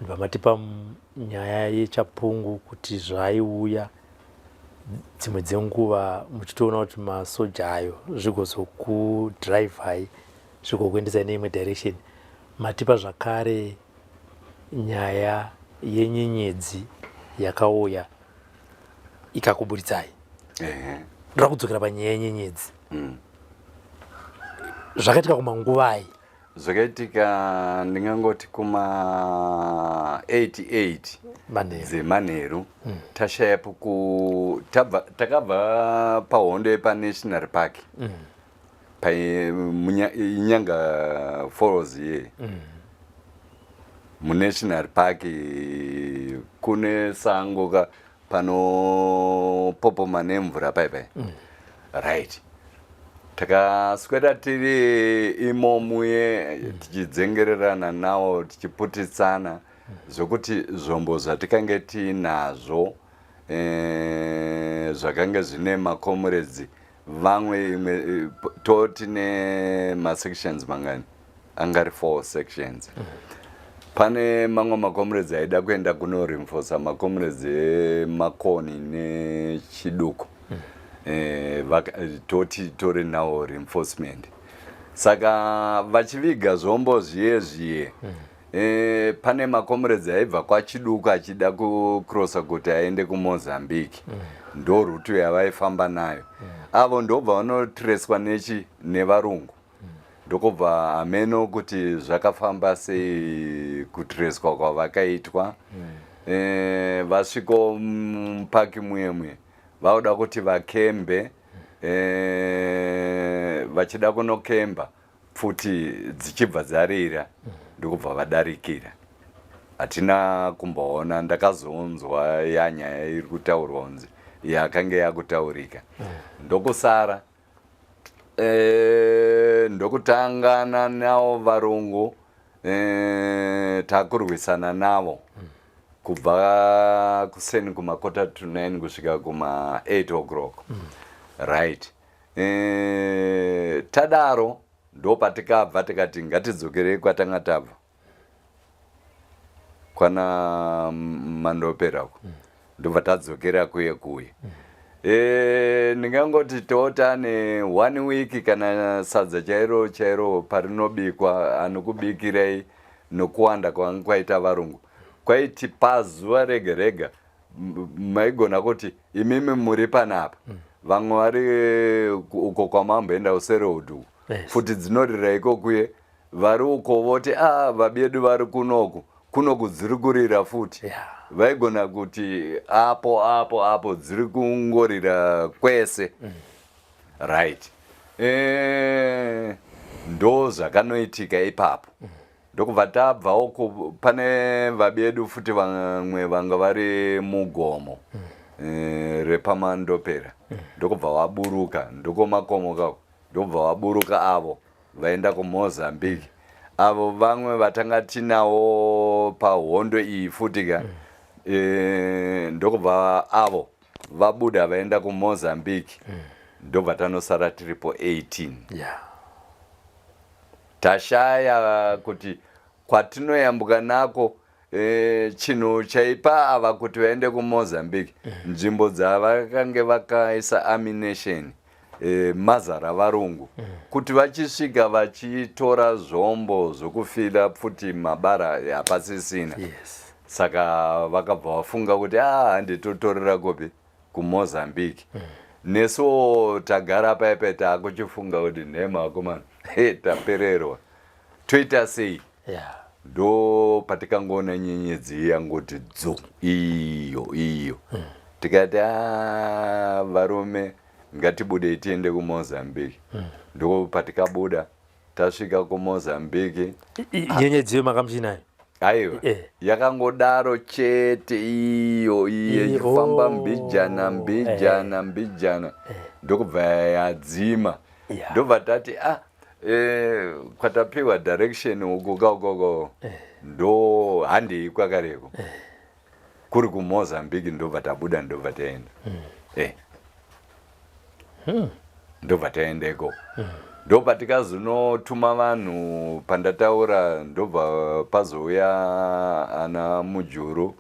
ndopamatipa nyaya yechapungu kuti zvaiuya dzimwe dzenguva muchitoona kuti masoja ayo zvigozokudrivhai zvigokuendesai neimwe direction. Matipa zvakare nyaya yenyenyedzi yakauya ikakuburitsai. Ndoda kudzokera panyaya yenyenyedzi. Zvakaitika kumanguvai? Zvakaitika ndingangoti kuma 88 dzemanheru tashaya poku tabva takabva pahondo yepanational park Inyanga Falls ye munational park kune sango ka panopopoma nemvura pai pai right takaswera tiri imomuye tichidzengererana nawo tichiputitsana zvokuti zvombo zvatikange tiinazvo eh, zvakange zvine makomuredzi vamwe imwe eh, toti nemasections mangani angari four sections pane mamwe macomrades aida kuenda kunorinforsa macomrades emakoni nechiduku eh, toti tore nawo reinforcement saka vachiviga zvombo zviye zviye Eh, pane macomrades aibva kwachiduku achida kucrossa kuti aende kumozambique ndo rutu yavaifamba nayo avo ndobva vanotreswa nechi nevarungu ndokubva hameno kuti zvakafamba sei kutreswa kwavakaitwa eh, vasviko mupaki muye muye vakuda kuti vakembe eh, vachida kunokemba pfuti dzichibva dzarira ndokubva vadarikira hatina kumboona ndakazonzwa yanyaya iri kutaurwa kunzi yakange yakutaurika ndokusara e, ndokutangana navo varungu e, takurwisana navo kubva kuseni kuma 8:45 kusvika kuma 8 o'clock right e, tadaro ndopatikabva tikati ngatidzokerei kwatanga tabva kwana mandopera uko ndobva tadzokera kuye kuye e, ndingangoti tota ne one week kana sadza chairo chairo parinobikwa anokubikirai nokuwanda kwanga kwaita varungu kwaiti pazuva rega rega maigona kuti imimi muri panapa vamwe vari uko kwamamboenda kuseroad uko futi dzinorira ikokuye vari uko voti a ah, vabedu vari kunoku kunoku dziri kurira futi vaigona kuti apo apo apo dziri kungorira kwese right e, ndo zvakanoitika ipapo ndokubva tabva uko pane vabedu futi vamwe vanga vari mugomo e, repamandopera ndokubva vaburuka ndokomakomo kako ndokubva vaburuka avo. Vaenda kuMozambique. Avo vamwe vatanga tinawo pahondo iyi futi ka ndokubva avo vabuda vaenda kuMozambique. Ndobva tanosara tiripo 18. Tashaya kuti kwatinoyambuka nako chinhu chaipa ava kuti vaende kuMozambique, nzvimbo dzavakange vakaisa ammunition mazara varungu, kuti vachisvika vachitora zvombo zvokufila pfuti mabara hapasisina. Saka vakabva vafunga kuti handitotorera kupi, kuMozambique. Nesuwo tagara paipai taakuchifunga kuti nhema vakomana, tapererwa, toita sei? Ndo patikangoona nyenyedzi yangoti dzu iyo iyo, tikati a varume, ngatibudei tiende kuMozambique. Ndo patikabuda tasvika kuMozambique. Nyenyedzi iyo makamuchinayo? Aiwa, yakangodaro chete iyo iyo ichifamba mbijana mbijana mbijana, ndokubva yadzima. Ndobva tati kwatapiwa direction uku kaukoko, ndo handei kwakareko kuri kuMozambique. Ndobva tabuda, ndobva taenda, ndobva taendeko. Ndobva tikazonotuma vanhu pandataura, ndobva pazouya ana Mujuru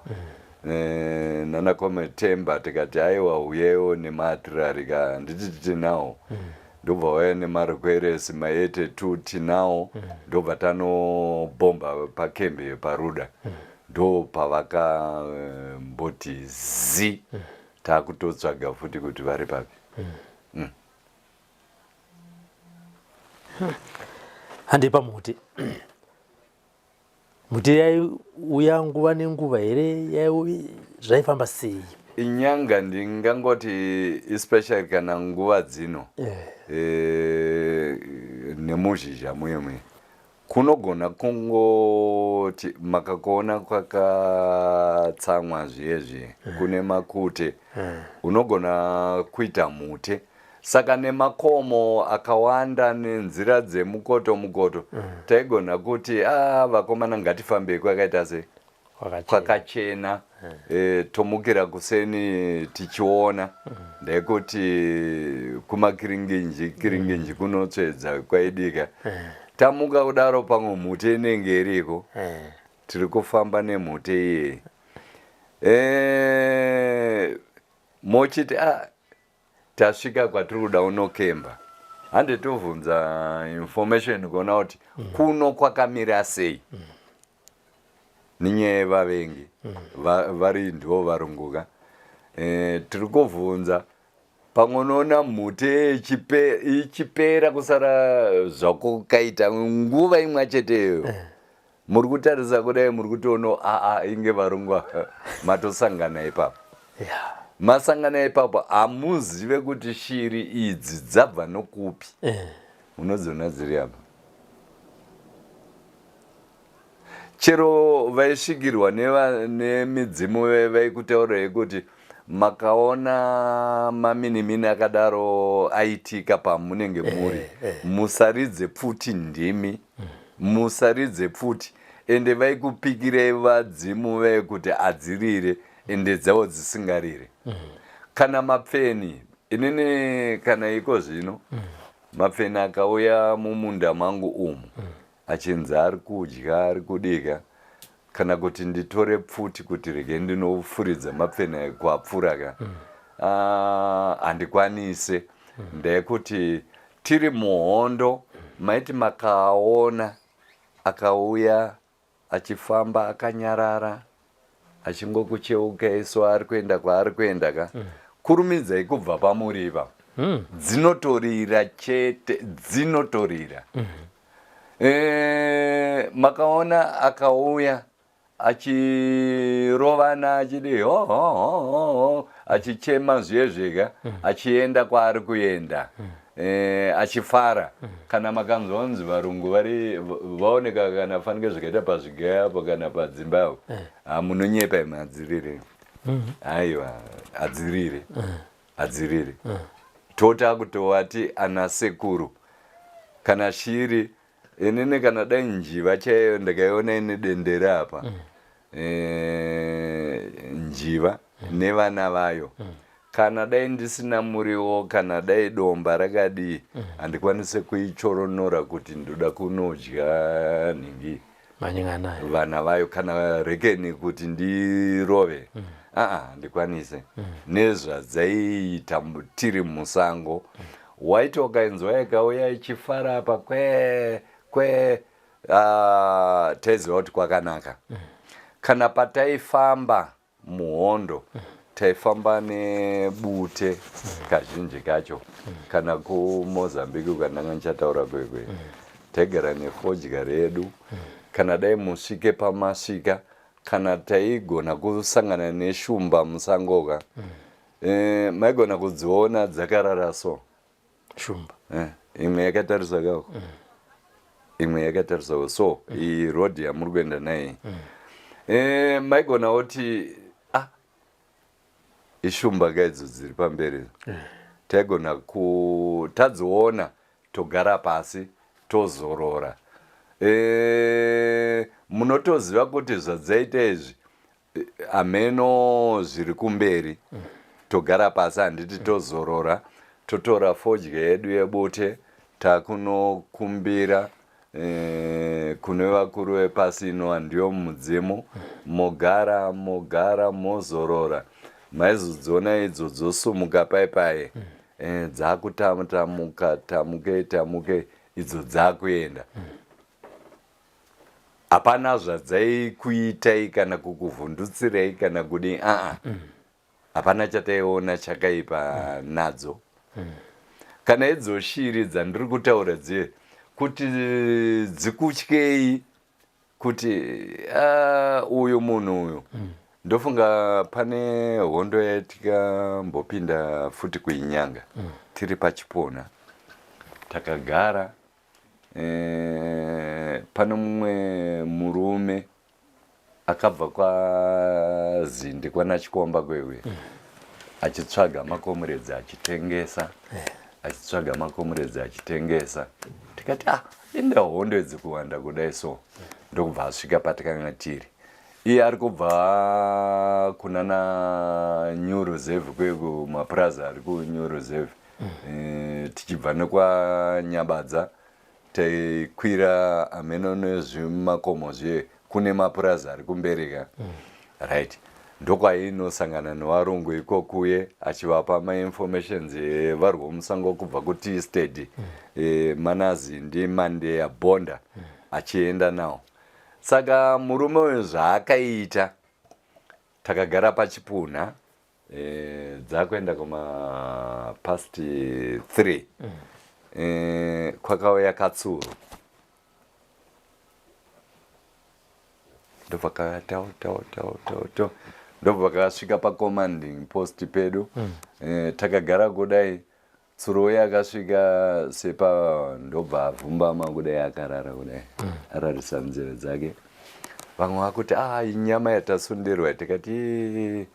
nana Kometemba. Tikati aiwa, uyewo nemaartillery ka, handiti tinawo? Ndobva wauya nemarekweresi ma82 tinawo. Ndobva tanobhomba pakembe paRuda. Ndo pavakamboti zi, takutotsvaga futi kuti vari papi. Handei pamuti. Muti yaiuya nguva nenguva here? Zvaifamba sei? Inyanga ndingangoti especially kana nguva dzino nemuzhizha muye muye, kunogona kungoti makakuona kwakatsamwa zviye zviye, kune makute, unogona kuita mute. Saka nemakomo akawanda nenzira dzemukoto mukoto, taigona kuti a vakomana, ngatifambei kwakaita sei, kwakachena. Tomukira kuseni tichiona ndekuti kumakiringinji kiringinji kunotsvedza kwaidika. Tamuka kudaro, pamwe mhute inenge iriko, tiri kufamba nemhute iyei. Mochiti a tasvika kwatiri kuda unokemba, hande tovhunza information kuona kuti kuno kwakamira sei nenyaya yevavengi. Vari ndivo varunguka. Tiri kuvhunza, pamwe unoona mhute ichipera kusara zvakukaita nguva imwe cheteyo. Muri kutarisa kudai, muri kutoona aa inge varungu matosangana ipapo. Masangana ipapo, hamuzive kuti shiri idzi dzabva nokupi. Unodziona dziri apa. Chero vaisvikirwa nemidzimu vaikutaurai kuti makaona maminimini akadaro aitika pamunenge muri, musaridze pfuti, ndimi musaridze pfuti. Ende vaikupikirei vadzimu vekuti adzirire, ende dzavo dzisingarire. Kana mapfeni, inini kana iko zvino mapfeni akauya mumunda mangu umu achinzi ari kudya, ari kudika, kana kuti nditore pfuti kuti rege ndinofuridza mapfeni kwapfura ka, handikwanise. Ndekuti tiri muhondo, maiti makaona akauya achifamba akanyarara achingokucheukai so ari kuenda kwaari kuenda ka, kurumidzai kubva pamuri ipapo. Dzinotorira chete, dzinotorira. Makaona akauya achirovana, achidi ho ho ho ho ho, achichema zviye zvega, achienda kwaari kuenda achifara. Kana makanzwa kunzi varungu vari vaoneka, kana fanike zvikaita pazvigaya apo kana padzimba apo, hamunonyepa imi, hadzirire. Aiwa, hadzirire, hadzirire. Tota kutovati ana sekuru. Kana shiri inini kana dai njiva chaiyo ndikaiona ine dendere apa mm. E, njiva mm. nevana vayo mm. Kana dai ndisina muriwo kana dai domba rakadii handikwanise kuichoronora kuti ndoda kunodya nhingi vana vayo kana rekeni kuti ndirove mm. aa handikwanise mm. Nezvadzaiita tiri musango mm. Waiti ukainzwa ikauya ichifara apa kwe kwe taiziva kuti kwakanaka mm. Kana pataifamba muhondo taifamba nebute kazhinji kacho kana kuMozambique ukandanga ndichataura kwekwe taigara nefodya redu kana dai musvike pamasvika kana taigona kusangana neshumba musangoka e, maigona kudziona dzakarara so Shumba eh, imwe yakatarisa kako mm. Imwe yakatarisa so mm. Iyi road yamuri kuenda naye mm. Eh, maigona kuti ah, ishumba ka idzo dziri pamberi mm. Taigona tadziona togara pasi tozorora e, munotoziva kuti zvadzaita izvi hameno zviri kumberi togara pasi handiti tozorora totora fodya yedu yebute takunokumbira eh, kune vakuru vepasi ino handiyo mudzimu mogara mogara mozorora maizodziona idzo dzosumuka pai pai eh, dzakutamuka tamukei tamukei idzo dzakuenda hapana zvadzaikuitai kana kukuvhundutsirai kana kudii aa hapana chataiona chakaipa nadzo kana idzo shiri dzandiri kutaura dziye kuti dzikutyei kuti uh, uyu munhu uyu mm. Ndofunga pane hondo yatikambopinda futi kuinyanga mm. Tiri pachipona takagara e, pane mumwe murume akabva kwazindi kwana Chikomba kwewe mm. Achitsvaga makomuredzi achitengesa yeah. Achitsvaga makomuredzi achitengesa tikati ah inda hondo idzi kuwanda kudai so ndokubva asvika patikanga tiri iye ari kubva kunana New Reserve kwekumapurazi ari kuNew Reserve mm. E, tichibva nekwaNyabadza taikwira hameno nezvimakomo zviye kune mapurazi ari kumbereka mm. Right ndokwainosangana nevarungu ikokuye achivapa mainformations evarwo musango kubva kutea state mm. E, manazi ndimandeya bonda mm. Achienda nawo saka murume uyu zvaakaita takagara pachipunha e, dzakuenda kuma past 3 mm. E, kwakauya katsuro ndobva kaya tau tau tau tau tau ndobva kasvika pacommanding post pedu mm. E, takagara kudai tsuro uye akasvika sepa ndobva avhumbama kudai akarara kudai mm. Ararisa nzeve dzake vamwe vakuti ah inyama yatasundirwa tikati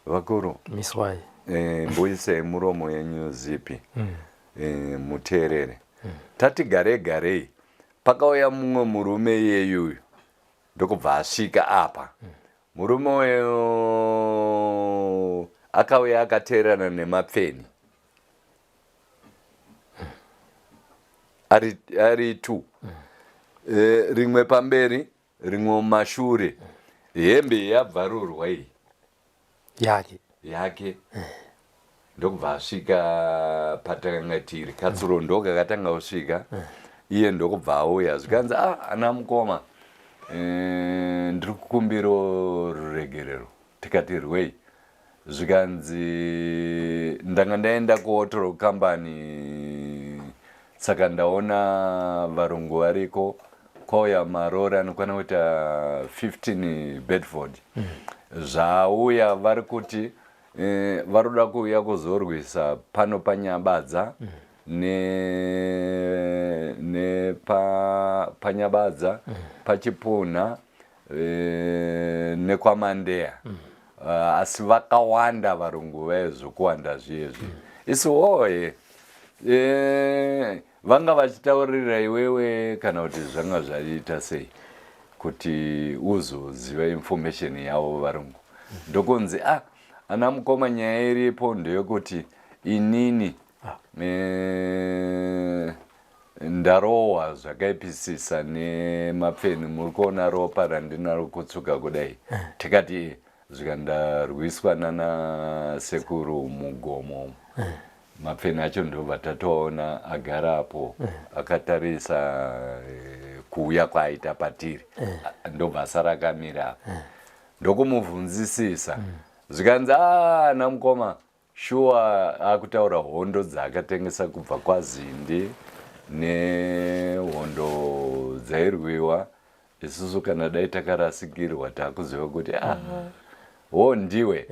vakuru miswai e, mbuisei muromo yenyu zipi mm. E, muteerere mm. Tati garei garei pakauya mumwe murume iyeyuyu ndokubva asvika apa mm. Murume uyu akauya akateerana nemapfeni ari, ari two mm. E, rimwe pamberi rimwe mumashure hembe yabvarurwa iyi yake yake ndokubva asvika patakanga tiri katsuro ndokakatanga kusvika iye ndokubva auya zvikanzi ah ana mukoma e, ndiri kukumbiro ruregerero tikati rwei zvikanzi ndanga ndaenda kuhotoro company saka ndaona varungu variko kwauya marori anokwana kuita 15 Bedford mm. Zvauya vari kuti eh, vari kuda kuuya kuzorwisa pano paNyabadza mm. Ne, ne pa, paNyabadza mm. Pachipunha e, nekwaMandeya mm. Asi vakawanda varungu vaye zvokuwanda zviyezvi mm. Isi hoye e, Vanga vachitaurira iwewe kana kuti zvanga zvaita sei kuti uzoziva information yavo varungu? Ndokunzi ah, ana mukoma, nyaya iripo ndeyekuti inini ndarohwa zvakaipisisa nemapfeni. Muri kuona ropa randinaro kutsuka kudai. Tikati zvikandarwiswa nana sekuru mugomo, mapfeni acho ndobva tatoona agara apo akatarisa kuuya kwaaita patiri, ndobva asara akamira apo. Ndokumubvunzisisa, zvikanzi a namukoma, shuwa akutaura hondo dzaakatengesa kubva kwaZindi nehondo dzairwiwa. Isusu kana dai takarasikirwa takuziva kuti ah, ho ndiwe.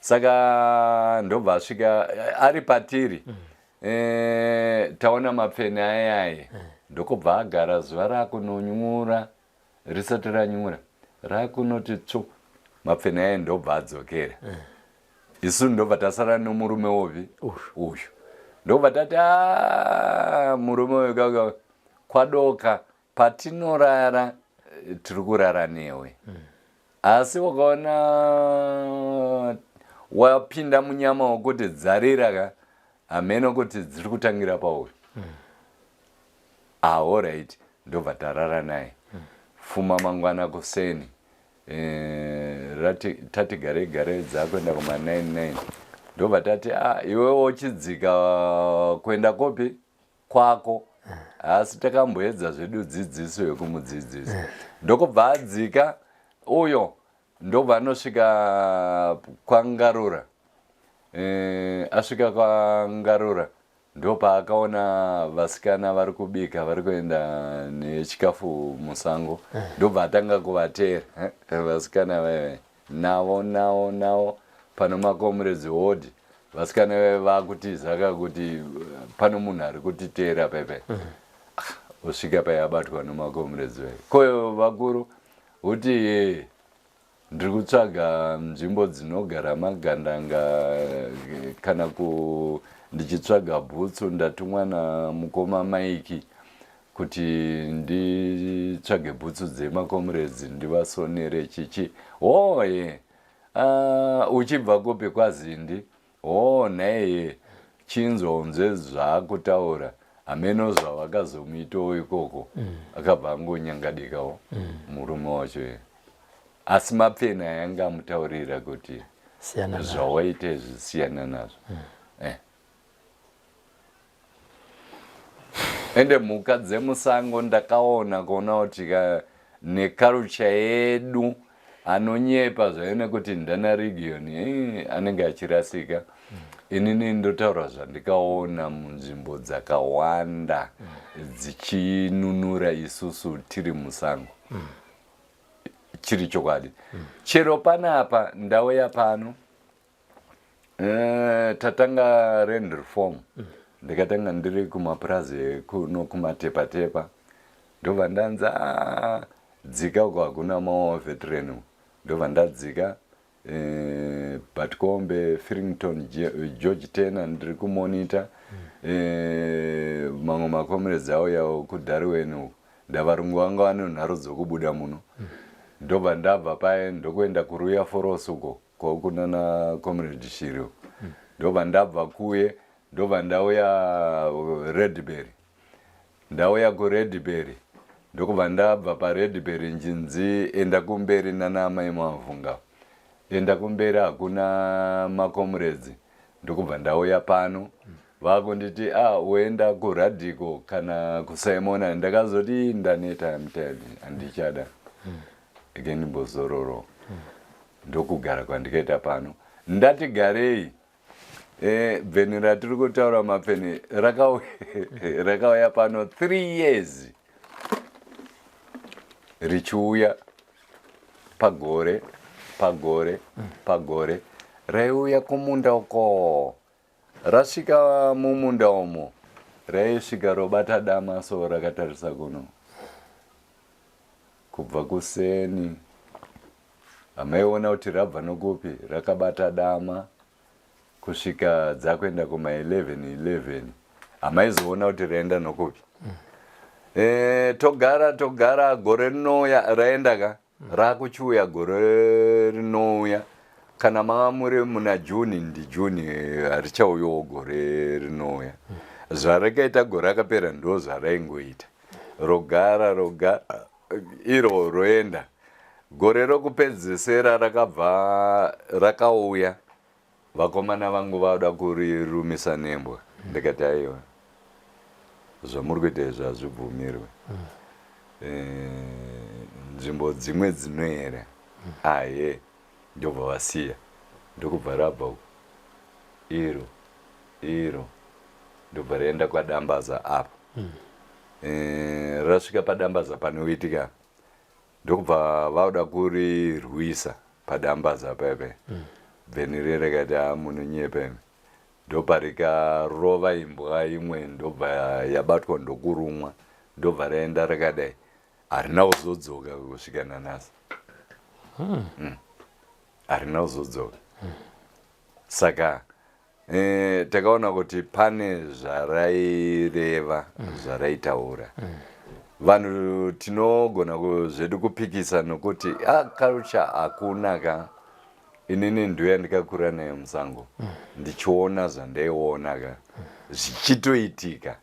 Saka ndobva asvika ari patiri, taona mapfeni ayaye, ndokubva agara. Zuva rakunonyura, risati ranyura, rakunoti tsvu, mapfeni aya ndobva adzokera. Isu ndobva tasara nomurume wovi uyu, ndobva tati "Ah, murume uyu kaka kwadoka patinorara, tiri kurara newe, asi wakaona wapinda munyama wokuti dzarira ka, hameno kuti dziri kutangira pauri." Ah, alright, ndobva tarara naye. Fuma mangwana kuseni, rati tati garei garei, dzakuenda kuma 99, ndobva tati ah, iwewo uchidzika kuenda kopi kwako. Asi takamboedza zvedu dzidziso yekumudzidzisa, ndokubva adzika uyo, ndobva anosvika kwaNgarura. Asvika kwaNgarura, ndopaakaona vasikana vari kubika, vari kuenda nechikafu musango. Ndobva atanga kuvateera vasikana vaive navo navo navo pano macomrades wodi. Vasikana vaive vakutizaka kuti pano munhu ari kutiteera pepe. Osvika pai, abatwa nemacomrades vai koyo vakuru, uti ye ndiri kutsvaga nzvimbo dzinogara magandanga, kana ku ndichitsvaga bhutsu, ndatumwa namukoma Maiki kuti nditsvage bhutsu dzemacomrades ndivasonere chichi. Hoye, uchibva kupi? KwaZindi. Ho, naiye chinzwa unzwe zvaakutaura. Hameno zvavakazomuitawo ikoko. Akabva angonyangadikawo murume wacho iye, asi mapfeni ayanga amutaurira kuti siyana nazvo. Zvawaita izvi siyana nazvo. Ende mhuka dzemusango ndakaona kuona kuti neculture yedu, anonyepa zvayo nekuti ndana region, anenge achirasika. Inini ndotaura zvandikaona munzvimbo dzakawanda dzichinunura isusu tiri musango, chiri chokwadi. Chero panapa ndauya pano, tatanga land reform, ndikatanga ndiri kumapurazi kuno kuMatepatepa, ndobva ndanzi "Ah, dzika uko, hakuna mawar veteran." Ndobva ndadzika, Batcombe, Frington, George Turner, ndiri kumonita. Mamwe macomrades auyawo kuDarwen uku, ndavarungu vanga vane nharo dzokubuda muno. Ndobva ndabva paye, ndokuenda kuRuya Foros uko kwakunana Comrade Shiri uko. Ndobva ndabva kuye, ndobva ndauya Redbury. Ndauya kuRedbury, ndokubva ndabva paRedbury njinzi enda kumberi nana amai Mavhunga, enda kumberi hakuna macomrades. Ndokubva ndauya pano, vakunditi ah, uenda kuRadico kana kuSimona. Ndakazoti ndaneta, I'm tired, handichada, again mbozororo. Ndokugara kwandikaita pano. Ndati garei, bveni ratiri kutaura, mapfeni rakauya pano 3 years richiuya pagore pagore pagore. Raiuya kumunda uko. Rasvika mumunda umo, raisvika robata dama so rakatarisa kuno kubva kuseni. Hamaiona kuti rabva nokupi, rakabata dama kusvika dzakuenda kuma 11 11. Hamaizoona kuti raenda nokupi. E, togara togara gore rinouya raenda ka rakuchiuya gore rinouya kana manga muri muna June ndi June harichauyawo gore rinouya. Zvarakaita gore rakapera ndo zvaraingoita. Rogara rogara iro roenda. Gore rokupedzesera rakabva rakauya vakomana vangu vada kurirumisa nembwa ndikati aiwa zvamuri kuita izvi hazvibvumirwe eh, nzvimbo dzimwe dzinoera aye ndobva vasiya ndokubva rabva uko iro iro ndobva raenda kwadambaza apo eh, rasvika padambaza panoitika Ndokubva vauda kurirwisa padambaza pepe. Bveni riye rikati haa munonyepa imi. Ndoparikarova imbwa imwe ndobva yabatwa ndokurumwa ndobva raenda rakadai. Harina kuzodzoka kusvika nanhasi. Harina kuzodzoka. Saka Eh, takaona kuti pane zvaraireva zvaraitaura vanhu tinogona zvedu kupikisa nokuti ah, culture hakuna ka inini ndoya ndikakura nayo musango ndichiona zvandaiona ka zvichitoitika.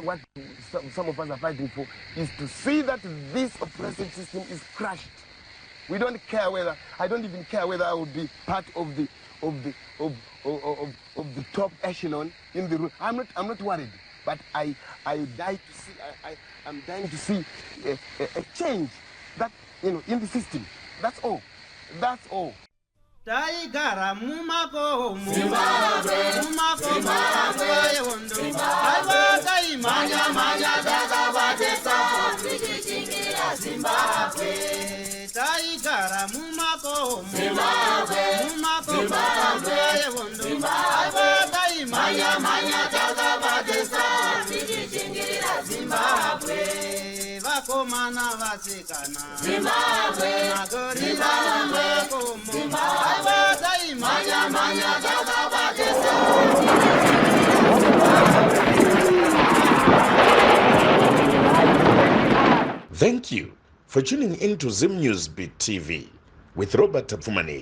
What some of us are fighting for is to see that this oppressive system is crushed. We don't care whether, I don't even care whether I will be part of the of the of of, of, of the top echelon in the room. I'm not worried, but I die to see I'm dying to see a change that in the system. That's all. That's all. Taigara mumakomo Zimbabwe, mumakomo yehondo aiwa taimhanya mhanya takabatesa tichichingira Zimbabwe. Taigara mumakomo Zimbabwe, mumakomo yehondo aiwa taimhanya mhanya takabatesa tichichingira Zimbabwe. Vakomana vasikana Zimbabwe, magorila mumakomo aiwa taimhanya mhanya takabatesa. Thank you for tuning in to Zim News Beat TV with Robert Tapfumaneyi.